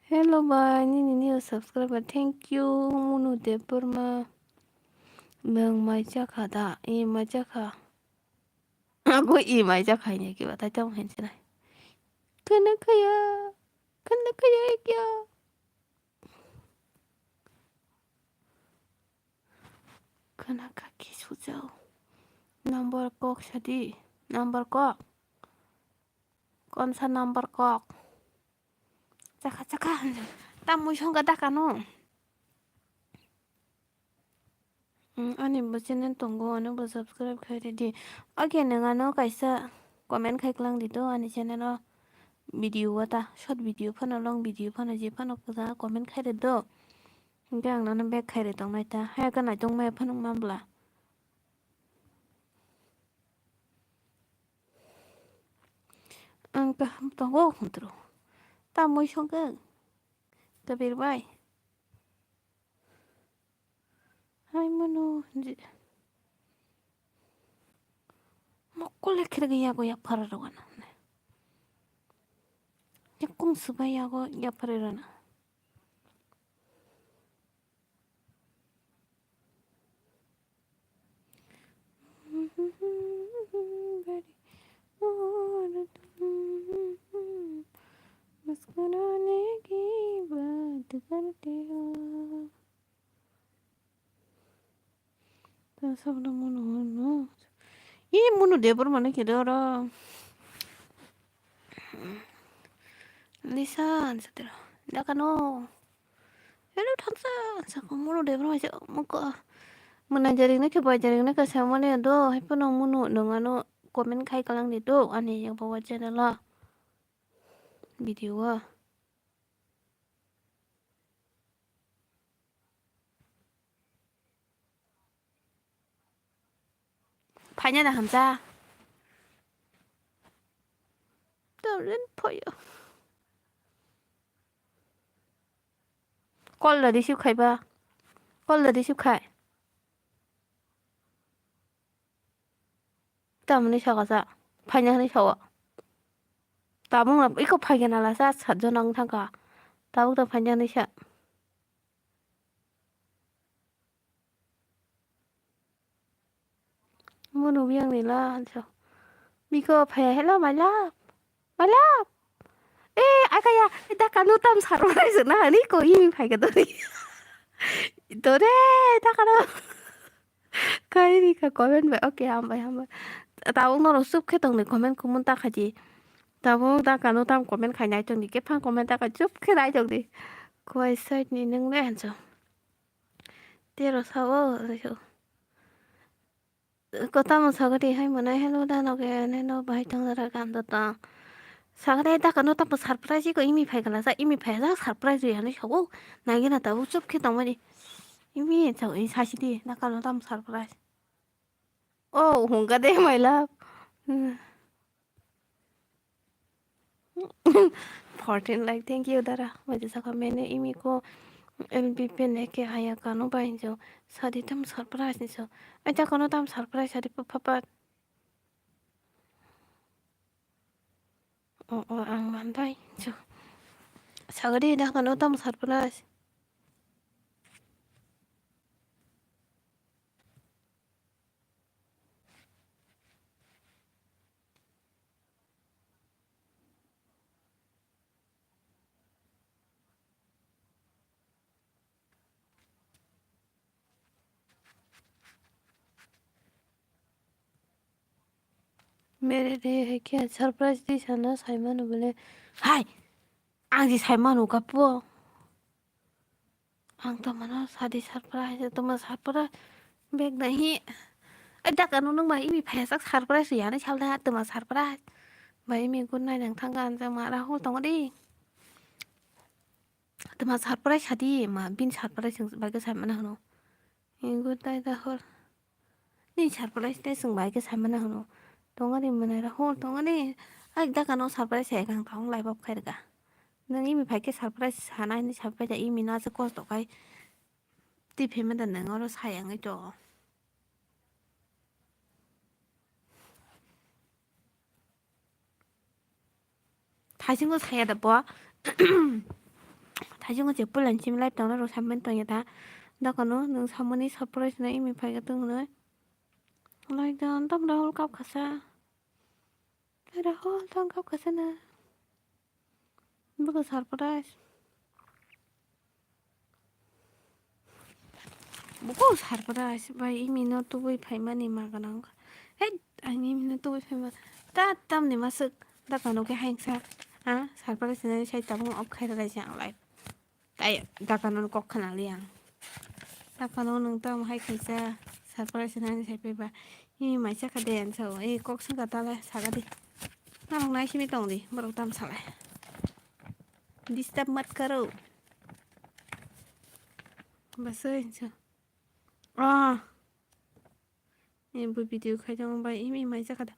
Hello bai, nini new subscriber. Thank you, Munu Debbarma. Nwng mai chakha da? E mai chakha. Ago e mai chakha hini kiba tai tamo hinsinai. Khana khaya. Khana khaya kya? Khana kaki sujao. Number kok sadi. Number kok. Konsa number kok. Chakha, chakha. Tamui songga dakano. Hmm, ani bo channel tongo, ani bo subscribe khai ridi. Okay, nwng ano kaisa comment khai klang di do ani channel o video o ta, short video phano, long video phano, je phano kwsa comment khai ridi do. Hingke ang nono back khai ri tong nai ta. Haya khe naitung maya phano wng ma bwla. Ang kaham tongo hwnkhe. Amui songkhe. Kabir bai. Hai mano. Mokol le khirga yago yaphara rogana. Yakung subai yago yaphara rana. Muskuraane ki baat karte ho. Ta sabla munu hunu. Ih, munu debor mane kede oro. Lisan satero. Dakano. Hello, thangsa. Sako munu debor mane muka. Muna jaring ne ke bai jaring ne ke samane do. Hai pono munu nangano comment khai kalang di do. Ani yang bawa channel la. Video wa. Phaina da hamsa. Tawlen phaio. Call da receive khaiba. Call da receive khai. Tamoni saka sa. Phaina hwnwi sao. Tabuk na iko phaigena lasa satjon ang thangka. Tabuk ta phaina hwnwi sa. Munu biyang ni la hanso. Biko phaya, "Hello, my love. My love." Eh, akaya, eh, dakano tam sarwai jona hani ko imi phai ka dori. Dore, dakano. Kairi ka comment bai, okay, hambai, hambai. Tabuk norok chup khe tongni comment kumun ta khaji. Tabuk dakano tam comment khai nai tongdi, kephang comment ta kha chup khe nai tongdi. Kuai side ni nung le hanso. Tero sao, so. Kotamo sagadi hai mwnai, hello da noge, neno bahai tong jara gan da tong. Sagadi dakano tamo surprise ko imi phai kala sa, imi phai sa surprise ri hanwi sao. Nagi na tabuk chup khe tongmani. Imi sao, i sasi di, dakano tamo surprise. Oh, hungka de, my love. Hmm. Fourteen like, thank you, dara. Waisa saka mene imi ko L B P ne ke haya kano bai jo. Sadi tam surprise ni so. Aja kano tam surprise sadi pa, pa, pa. Oh, oh, ang mandai jo. Sagadi da kano tam surprise. Mere de hai khe surprise di sana sai manu bole. Hai! Ang di sai manu kapo. Ang to mano sadi surprise, toma surprise. Bag nahi. Ai dakano nung bai imi phaisak surprise ya ni salda toma surprise. Bai imi good night nang thang gan jang ma Rahul tong di. Toma surprise sadi ma bin surprise sing bai ke sai mana hano. Good night Rahul. Ni surprise tei chwng bai khe sai mano hwno. Tongani mwnai ra hor tongani. Ai dakano surprise hai kang tong lai bab khai rwkha. Nang imi phai khe surprise sana hinwi surprise imi no aswk kosto khai. Twi phaima da nang oro sai wngwi to. Thaisingo saya da bo. Thaisingo je pulan sim live tongna rok samen tongya da. Dakano nung samani surprise na imi phai ka tong nai. Like da tam da hol kap khasa. Ada hol tong kap khasa na. Buka surprise. Buko surprise bai imi no tubui phaimani ma gwnang. Hei, ang imi no tubui phaima. Ta tamni masuk. Da kano khe haingsa. Ha, surprise nani sai tabung off khai rai jang lai. Tai da kano kok khna li ang. Da kano nung tam hai khaisa. Surprise nani sai paiba. Imi maisa kha de ang sao. Ei kok sung ka ta lai saga di. Narok nai simi tong di. Borok tam salai. Disturb mat karo. Basoi so. Ah. Ni bo video khai tong bai imi mai jakha da.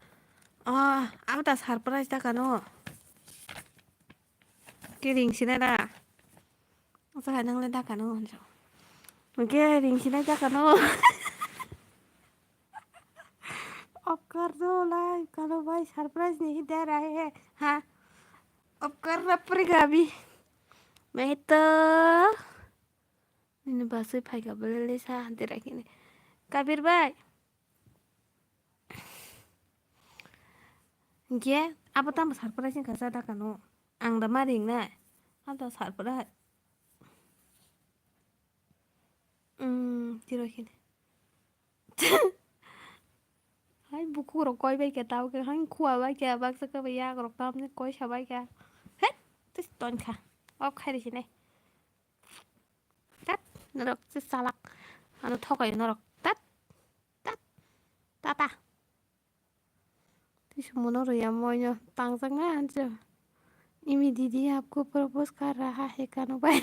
Ah, abo ta surprise da kano. Ke ring sina da. Asa hai nang le da kanu. Ke ring sina da kanu. Of kar do lai, kanu bhai surprise nahi de rahe hai. Ha? Of kar na padega abhi. Main to. Nini basui phaika belele sa derai kini. Kabir bhai. Ge, abo tamo surprise wngkha sa da kanu. Ang da ma ring nai. Abo da surprise. Hmm, tiro kini. Hai bukhuk rok koi bai kha tamo khe, hai khua bai kha, baksa khe bai yak rok tamni koi sa bai kha. He, tis ton kha. Off khai ri sini. Tat, norok se salak. Ano thokai norok. Tat, tat, tata. Twi sumo no rwya moino tangjak na hanjo. Imi didi aapko propose kar raha hai kanu bhai.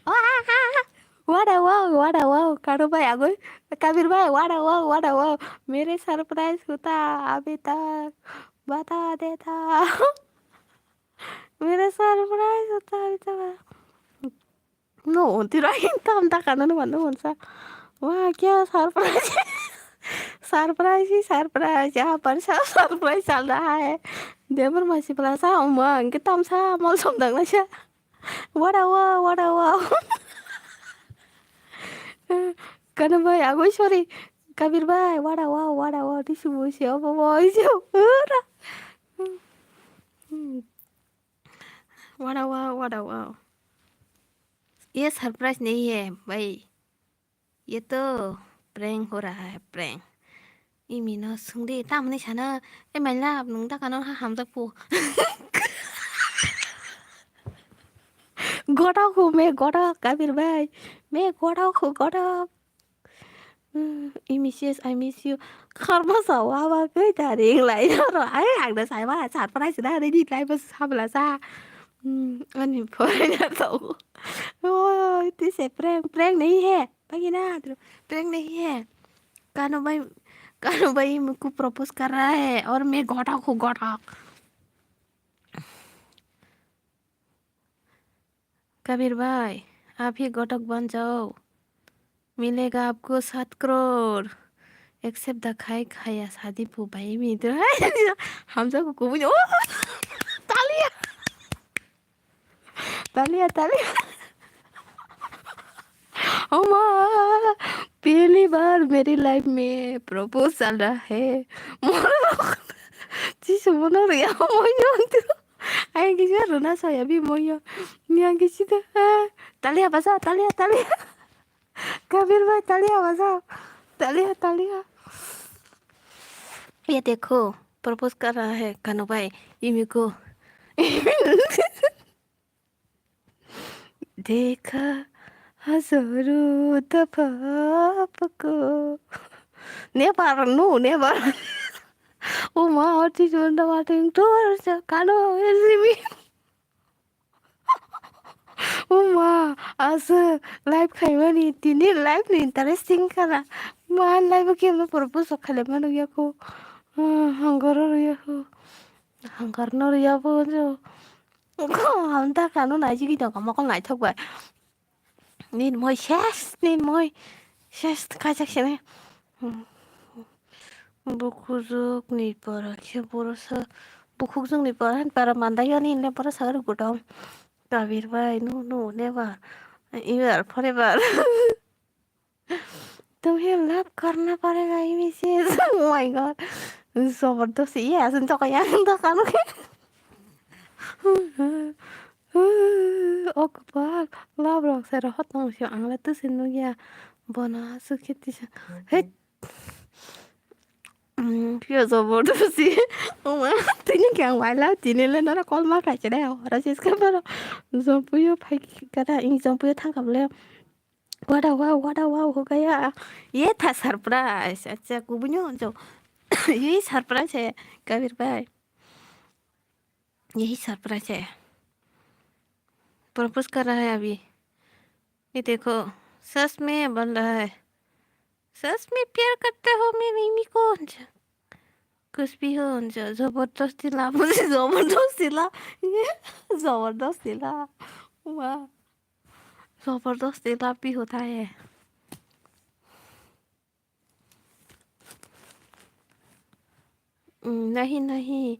Wah, wada wow, wada wow, kanu bhai agoi. Kabir bhai, wada wow, wada wow. Mere surprise hota abhi tak bata deta. Mere surprise hota abhi tak. No, tira tam ta kana no manu mansa. Wah, kya surprise? Surprise hi surprise. Yahan par sa surprise chal raha hai. Debor masi pala sa, uma, anke tam sa, mol som dang na sa. Wada wow, wada wow. Kana bhai, agoi sorry. Kabir bhai, wada wow, wada wow. Tisu bosi, obo boy, ura. Wada wow, wada wow. Ye surprise nahi hai bhai. Ye to prank ho raha hai, prank. Imi no sungdi tamni sana. E maila nung ta kano ha hamjak pu. Goda ho me goda Kabir bhai. Me goda ho goda. Hmm, I miss you, I miss you. Karma sa wa wa kai ta ring lai ro. Ai ang da sai wa surprise da ri di lai bas sabla sa. Hmm, ani phone na to. Oh, this a prank, prank nahi hai. Bagi na, prank nahi hai. Kanu bhai, kanu bhai mujhko propose kar raha hai aur main ghotak hu ghotak. Kabir bhai, aap hi ghotak ban jao. Milega aapko saat crore. Accept da khai khaya shadi pu bhai mi to. Hamjak ko kubui. Oh, talia. Talia, talia. Oh ma, pehli baar meri life mein propose chal raha hai. Moro. Chisu mono ya, moyo tu. Ai kisa runa saya bi moyo. Yang kisi tu. Talia basa, talia, talia. Kabir bhai, talia basa. Talia, talia. Ye dekho, propose kar raha hai kanu bhai, imi ko. Dekha hazaro dafa aapko. Never, no, never. Oh ma, what is on the water? Kano, is me. Oh ma, asa live khaimani tini live ni interesting khana. Ma live khe no propose khaimani yako. Hangar yako. Hangar no yako jo. Ko hamta kanu naijigwi tongkha mokol naithok bai. Nini moi ses, nini moi ses khaijak sini. Bukhukjwk ni pora khe borosa, bukhukjwk ni pora, para mandai ani le borosa gori gudam. Kabir bhai, no, no, never. Ever, forever. Tumhe love karna padega, ye message. Oh my God. Jabardast, ye asun to kaya to kanu ke. Oh, kopal. Love rok se rohot tong si ang le tusi nugya. Bona su kheti sa. Hey. Pure jabardast. Oh my. Tini khe ang waila tini le nara call ma khai chede. Ora sis ka baro. Jompuyo phai kada ing jompuyo thang kable. Wada wow, wada wow, ho gaya. Ye tha surprise. Acha, kubunyo jo. Ye surprise hai, Kabir bhai. Ye surprise hai. Propose kar raha hai abhi. Ye dekho, sach mein bol raha hai. Sach mein pyar karte ho mere mimi ko? कुछ भी हो, ज-, जबरदस्ती ला, मुझे जबरदस्ती ला, ये जबरदस्ती ला, वाह, जबरदस्ती ला भी होता है। Mm, नहीं, नहीं,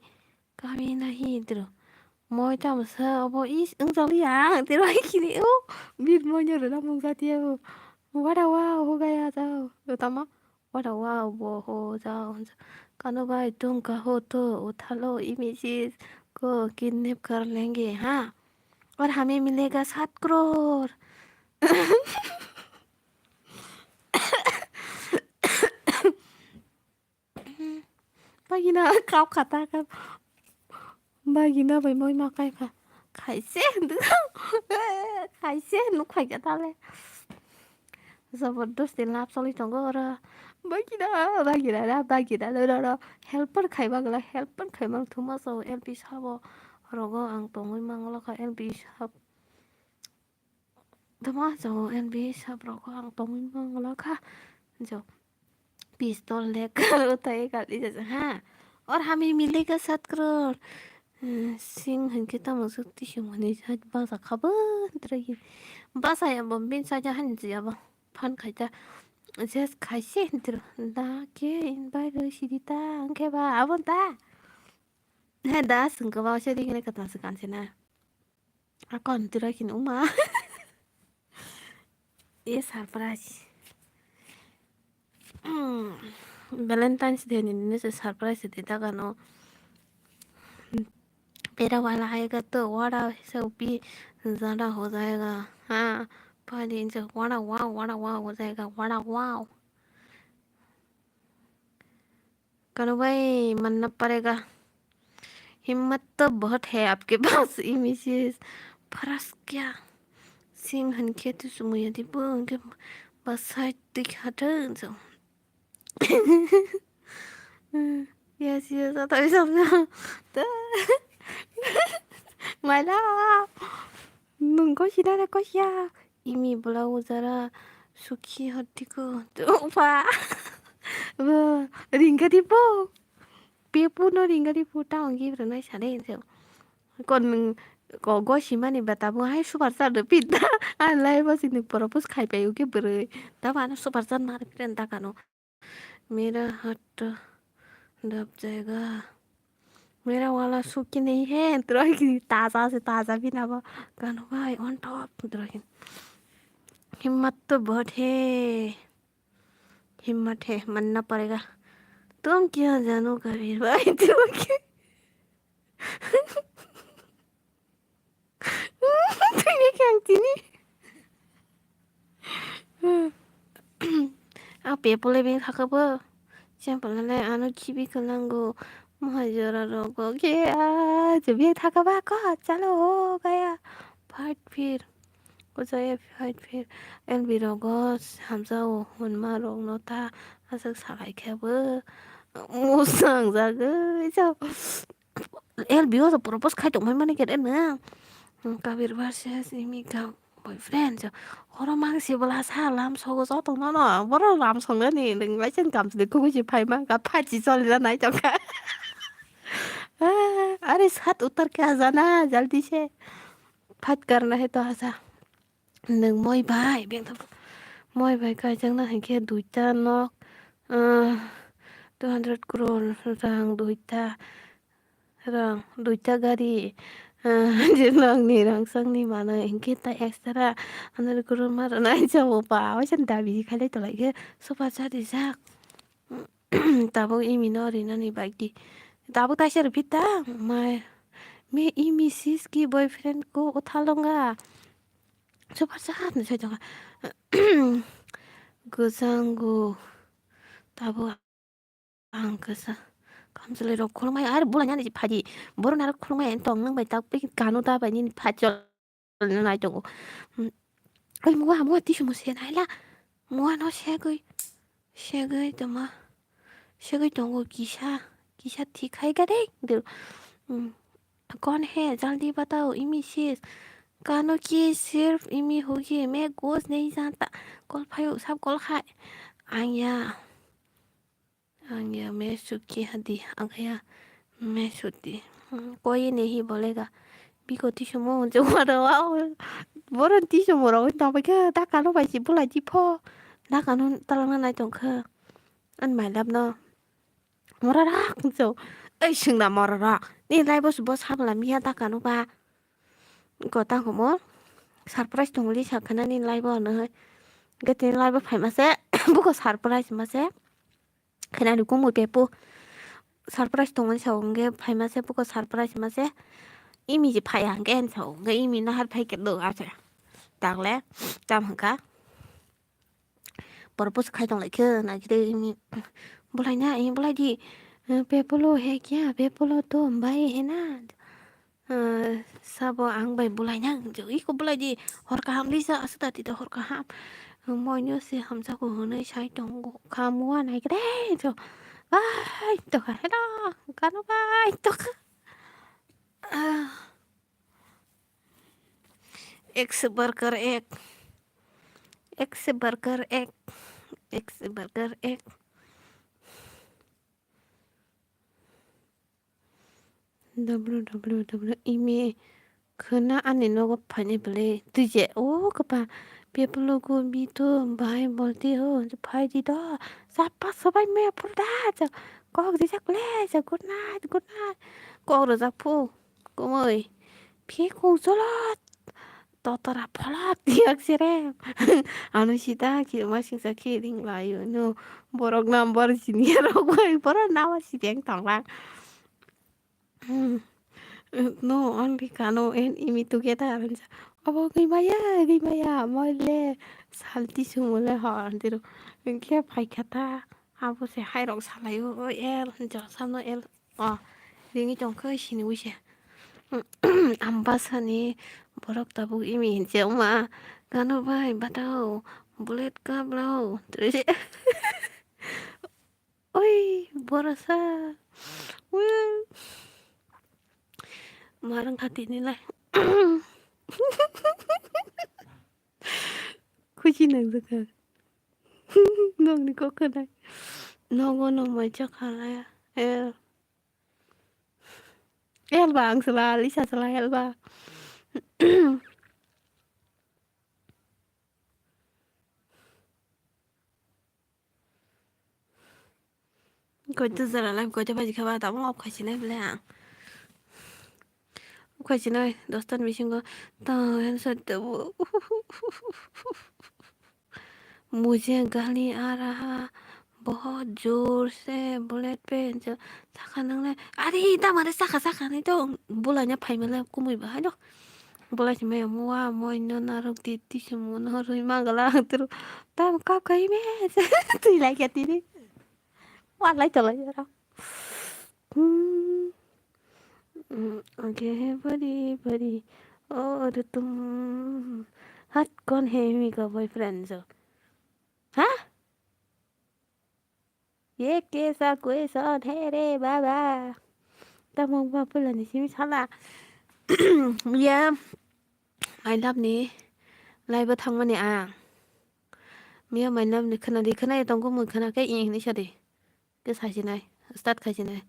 कभी नहीं, tiro. Moi tamo sa obo is wng jali ya, tiro hai kini o. Bit moi nyo rwna mung jati ya o. Wada wa ho gaya jao. Yo tamo. Wada wa bo ho jao. Kanu bhai tum kaho to uthalo, images ko kidnap kar lenge, ha? Aur hame milega saat crore. Bagina kau kata ka. Bagina bai moi ma kai kha. Khaise hindu. Khaise nuk khai ka tale. Jabardasti lab soli tongo oro. Bagina, bagina ra, bagina ra, ra, ra. Helper khai bagla, helper khai mang thuma so L P sabo. Rogo ang tongwi manglo kha L P sab. Tamo jao N B sab rok ang tongwi mangla kha. Jo pistol le karo tai kali jaja ha. Aur hame milega saat crore. Hmm, sing hinkhe tamo suk tisung hwnwi sa basa kha bo trai. Basa ya bo bin sa ja han ji abo. Phan khai ta. Just khai se hintro. Da ke in bai lo sidi ta angke ba abon ta. He da sung ka ba se di kene kata se kan se na. Akon tira kin uma. Ye surprise. Valentine's Day ni nini se surprise de daga no. Pera wala aega to wada se upi zada ho jayega. Ha, padi inse wada wow, wada wow ho jayega, wada wow. Kanu bhai, manna padega. Himmat to bahut hai aapke paas, images. Faras kya? Sing hinkhe tu sumui di bo, hinkhe basai tik hata jo. Yes, yes, ata bisa bisa. My love. Nung ko sida ko siya. Imi bwla ujara sukhi hotdiko. Upa. Bo, ringkha di po. Pepu no ringkha di po, ta onggi bwrwnai sade se. Kon nung ko gosimani beta bo hai super star do pita. An lai bo sini propose khai pai uke bwrwi. Ta ba no super star mar piren ta kano. मेरा हाथ दब जाएगा, मेरा वाला सूखी नहीं है, tro ki taza se taza bhi na ba. Kanu bhai on top tro ki. हिम्मत तो बहुत है, हिम्मत है, मानना पड़ेगा। तुम क्या जानो कबीर भाई, तुम क्या Tini khe ang tini. A pepole beng thaka bo. Chempole ano khibi kwlango. Mohai jora rogo khe a chubiyang thaka ba ko chalo ho gaya. Fight phir. Ko jaya fight phir. L B rogo hamjao hwnma rokno ta aswk salai khe bo. Musang jagwi jao. L B o so propose khai tongmani khe nang. Kabir versus Imika boyfriend so. Oro mang si bwla sa lam sogo joto no no. Boro lam songani nang lai chen kam si khugui si phai mang ka phachi choli na nai tongkha. Are sat utar kya jana jaldi se. Phat karna hai to acha. Nwng moi bai beng thabu. Moi bai kaijakna hinkhe duita nok, ah, two hundred crore rang, duita rang, duita gari, ah, je nokni rang sangni mano hinkhe ta extra hundred crore ma rwnai jabo ba, waisa dabi khailai tonglaikhe super chat rijak. Tabuk imino rinani bagwi. Tabuk taisa rwphi ta, mai. Me imi sis ki boyfriend ko uthalonga. Super chat ni sai tonga. Gujanggo. Tabuk ang kasa. Kamchwlwi rok khulumai ar bula nyani phaji. Boro narok khulumai tong nang bai tak pik kanu ta bai nini phachol. Nai tongo. Oi mua mua tisu mo se nai la. Mua no segwi. Segwi tongma. Segwi tongo kisa. Kisa thikhai gade. De. कौन है? जल्दी बताओ, Emmy sis. कानों की सिर्फ इमी होगी, मैं कुछ नहीं जानता। Call phaio, sab call khai. Anya. Ang ya me suki hadi agaya me suti. Hmm, koi ne hi bolega. Biko tisumo je wada wa. Boron tisumo ro ta ba ke ta kano bai si bula ji pho. Ta kano talana nai tong kha. An my love no. Mora rak so. Ei singna mora rak. Ni lai bos bos habla miya ta kano ba. Ko ta homo. Surprise tong li sa khana ni lai bo no. Ge tin lai bo phai ma se. Buko surprise ma se. Khaina ni kumui pepu surprise tongmani sao hwnkhe phaima se buko surprise ma se imi je phaiya hwnkhe ani sao hwnkhe imi nahar phai khe do ase tagle tam hwnkha propose khai tong lai khe naikhe imi bwlaina imi bwlai di pepolo he kya pepolo to bai he na. Sabo ang bai bwlaina hinwi iko bwlai di hor kaham risa aswk da tito hor kaham. Moino se hamjako hwnwi sai tongo kha mua nai kre jo. Bai tokha heno kano bai tokha. Ah. Ek se burger ek. Ek se burger ek. Ek se burger ek. W W W imi khwna ani nogo phainai bwle twi je o kwpa peplogo bito bahai bolti ho phai di do sapa sobai me phur da ja kok di jak le ja good night good night kok rwjak phu kumui phi kung cholot. Totora pholot tiyak sere. Ano sita ki masing sa ki ring layo no. Borok number sini rok bai borok number sini yang tonglang. No only kano and imi together. Abo gimaya gimaya moile salti sumule hor diro. Khe phai khata abo se hai rok salayo el jor samno el. O ringwi tongkha sini wise. Ambasani borok tabuk imi hinse wngma gano bai batao bullet kablao. Oi borasa. Marang khati nilai. Khusi nang jaka. Nongni kok khanai. Nogo nong mai chakhalaya. Eh. Elba ang sela, Lisa sela elba. Koito jora live koito baji khaba tabuk off khaisinai bwle ang. Off khaisinai dosta ni bisingo tang handset tabuk. Mujhe gali aa raha bahut jor se bullet pe hinwi sakha nangnai. Are tamare sakha sakha hinwi to bwlaina phaimale kumui bahai no. Bwlai se maya mua moino narwk di tisi muno rwi mangala ang turu tam kap khai me se twi lai kha tini. Walai tolai aro. Hmm. Hmm, okay, buddy, buddy. Oh, aduh tum. Hat kon hai himi ka boyfriend jo? Ha? Ye kesa question hai re baba. Tamo ba pulani simi sala. Ya, my love ni live o thangmani ang. Miya my love ni khwnadi khwnai tongo mui khwna khe ing hinwi sadi. Khe saisinai, start khaisinai.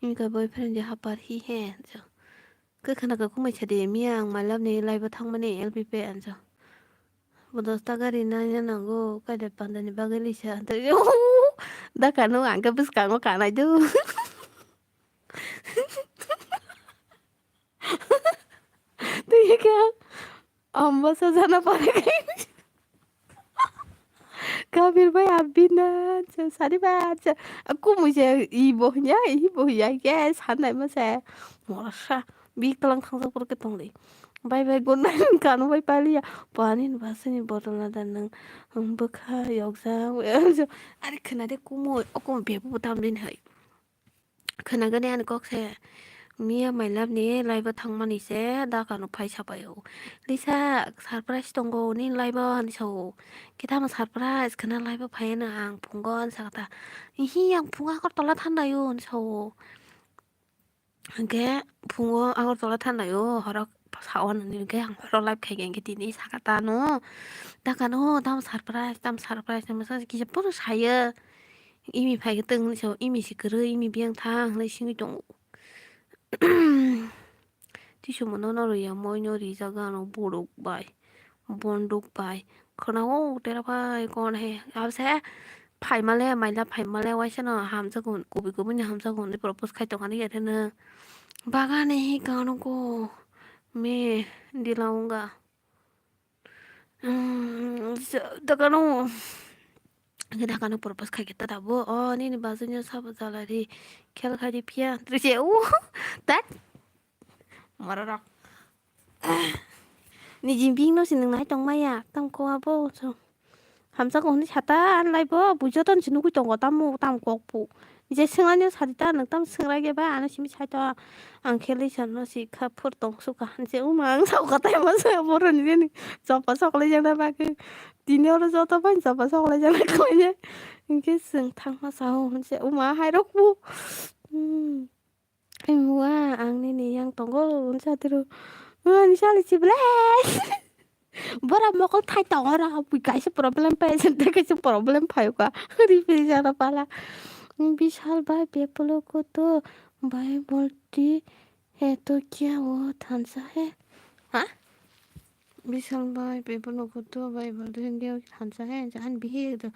Imi ka boyfriend je hapar hi he, so. Khe khana ka kumui sadi, miya ang my love ni live o thangmani L P P anjo. Bo dos taka ri na ya nango, kaida panda ni bagwi lisa. Da kanu ang khe bwskango kanai do. Twi khe amba sajana pore khe. Kabir bai abina sari ba kumui se i bo hnya i bo hnya ke sanai ma se morsa bi tlang thang sa pore ke tong di. Bai bai gon nai kanu bai paliya pani ni basini botol na dan nang bwkha yok jang. Are khna de kumui o kumui bebu tam din hai. Khwnagani ani kok se, miya my love ni live o thangmani se dakano phai sapai o. Lisa surprise tongo nini live o hinwi sao. Khe tamo surprise khwna live o phai no ang phungo hinwi sakha ta. Ihi ang phungo Agartala thandaio hinwi sao. Hwnkhe phungo Agartala thandaio horo Sao nini hwnkhe ang horo live khaikha hwnkhe tini saka tano. Dakano tam surprise, tam surprise hinwi masa kisa phano sayo. Imi phaikhe tong hinwi sao, imi se kwrwi, imi biyang thang hinwi singwi tongo. Tisumano no rwya, moino rijak ano borok bai, bonduk bai. Khwnao tera bai kon he. Abse phaimale, maila phaimale, waisa no hamjago, kubui kubui ni hamjago hinwi propose khai tongkha nw ya theno. Bagani hi gano go me dilaunga. Dakano, dakano propose khai kita tabo. O nini bazai no sabo jalari khel khai di phiya. Trise u. Tak. Mororok. Niji bing no sinung nai tong maya. Tam ko abo so. Hamsa ko hwnwi sata anlai bo, bujo ton si nugui tongo, tamo tam kok pu. Je swnglai no sadi ta, nwng tam swngrai ge ba, ano simi sai to, ang khe lisa no si kha phur tong su kha, je uma ang sao kha tai ma sa, boro ni je ni chopa sok lai jana ba khe, tini oro joto bai chopa sok lai jana kho je, hwnkhe swng thang ma sao, hwnse uma hai rok pu. Hmm. Ai mua, ang nini yang tongo, hwnsa tiro. Ani sali si ble. Bora mokol thai tongo ra, bui kaisa problem pai, sente kaisa problem pai ka. Ri ri jana pala. Bishal bai bepolo koto bai bolti he to kya wo thansa he. Ha? Bishal bai bepolo koto bai bolti he kya wo thansa he. Jan bihi to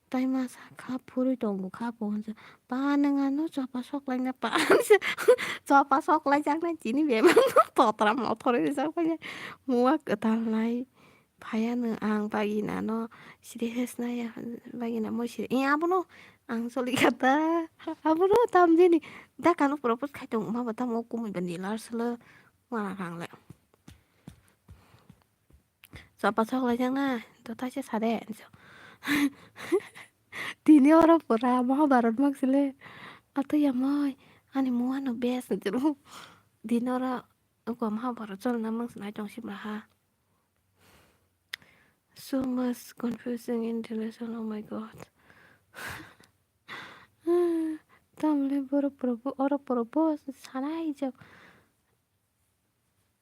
tai masa kha phuri tongo kha po hwnsa. Pa nwng ano chopa sok laina pa. Chopa sok lai jaknai chini bebak totra mothor rijak pai. Mua kwtal nai. Phaiya no ang bagina no serious naya bagina mo serious. Eh, abono ang choli kata. Abono tam jeni. Da kanu propose khai tong ma ba tamo kumui ba nilar selo. Mana kang le. Chopa sok lai jakna. To taise sade. Tini oro pura Mahabharat mak sile. Ato yamoi. Ani mua no best. Dini oro uko Mahabharat cholna mang sinai tong si baha. So much confusing in relation, oh my god. Tamle boro propo-, oro propose sanai jak.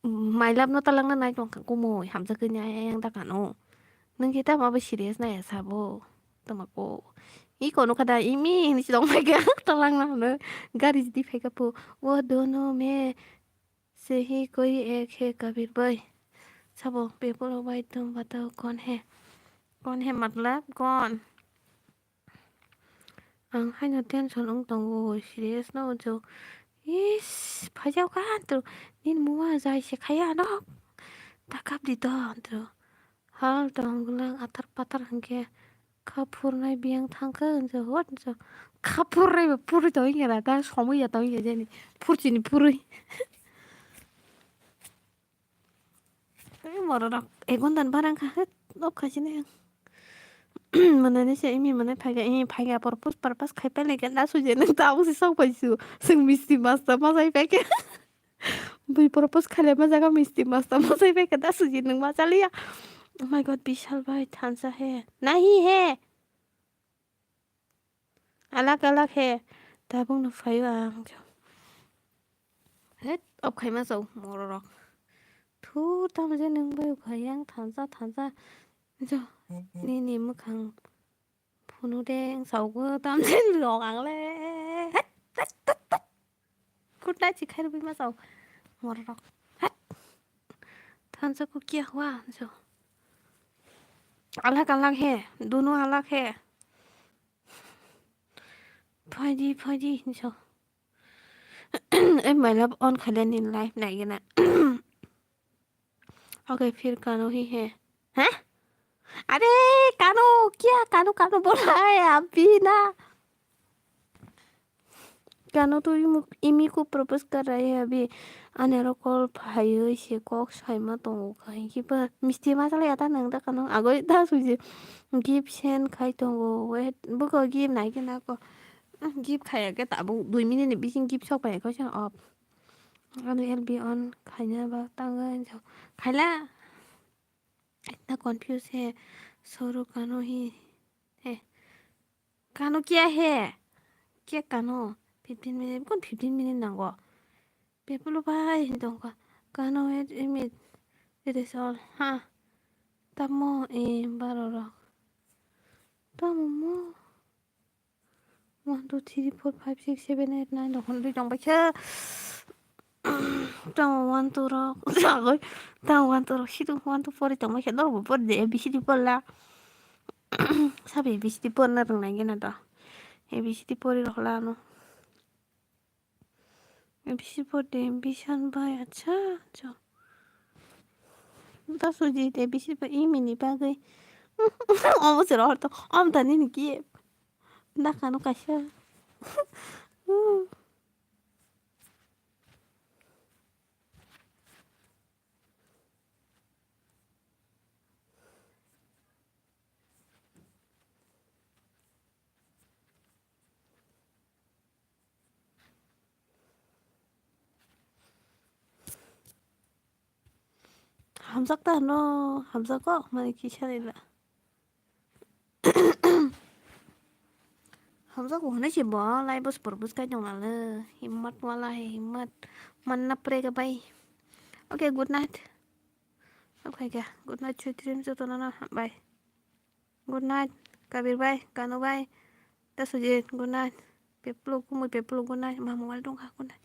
My love no talangna nai tong kha kumui hamjakgwi ni ayang dakano. Nwng khe tamo abo serious nai sabo. Tamo ko. I kono kada imi hinwi si tong pai kha talangna hwnwi. Gari jidi phai kha po. Wo dono me Sehi koi ek hai kabir bhai. Sabo, bepolo bhai tum batao kon hai? Kon hai matlab kon? Ang haino tension wng tongo, serious no wngjo. Is, phaijao kha to, nini mua jai se khaya no. Ta kap di to, to. Hal tong gulang atar patar hwnkhe kha phurnai biyang thangkha hwnjak, what hwnjak? Kha phurnai ba phurwi tongwi khe da, somoi ya tongwi khe jeni phurchini phurwi. Ei mororok ek ghonta ni barang kha, het, nok kha sini. Mane ni se imi mane phaiga, imi phaiga purpose purpose khai pele khe da suje nang tabuk se sok pai su. Sing misti masta ma jai pai khe. Bui propose khailai ma jaga misti masta mosai bai kada suji nung ma chaliya. Oh my god, Bishal bhai thansa he. Nahi he. Alag alag he. Tabuk no phaio ang. Het, off khaima chau mororok. Thur tamo je nung bai phai yang thansa thansa. Jo, nini mwkhang. Phunu de wng sago tamjani rok ang le. Hat, hat, hat, hat. Good night si khairwi ma sao. Morok. Hat. Thansa ko kya hua so. Alag alag hai, dono alag hai. Phaidi, phaidi so. Ei my love on khailani life naigena. Okay, फिर कानो ही है। हैं? अरे, कानो, क्या कानो, कानो बोल रहा है अभी ना? कानो तो इमु-, इमी को प्रपोज कर रहा है अभी। Ani aro call phaiwi se kok saima tongo khai kiba misti ma chalai ata nang da kano agoi da suji gift send khai tongo. Wait, buko gift nai khe nako. Gift khaya khe tabuk dui minute ni bising gift sok phai khe off. Ano L B on khaina ba tanga hinjo. Khaila. Itna confuse hai. Soro kano hi hai. Kano kya hai? Kya kano? Fifteen minute, kon fifteen minute nango. Bepolo bai hin tongkha. Kano et imit. It is all. Ha. Tamo e baro rok. Tamo mo. One, two, three, four, five, six, seven, eight, nine rok hwnwi tongbaikha. Tamo one, two rok. Sagoi. Tamo one, two rok. Situ one, two, four tongbaikha. Norok bo por de A B C D porla. Sabi A B C D porna rwngnai gena to. A B C D pori rokla ano. Bisi pore, bisan bai, acha, acha. Da suji te bisi bai imini bagwi. Omo se rohor to, om tani niki. Da kanu kaisa. Hamjak ta hwno, hamjak kok, mani kisa rila. Hamjak bo hwnwi se bo, lai bus pur bus kai tong lalo. Himmat wala hai, himmat. Manna prega bai. Okay, good night. Oke, good night, sweet dreams, jotono no, bye. Good night, Kabir bhai, Kanu bhai, ta Sujit, good night. Peplo, kumui Peplo, good night. Ma mobile dong kha, good night.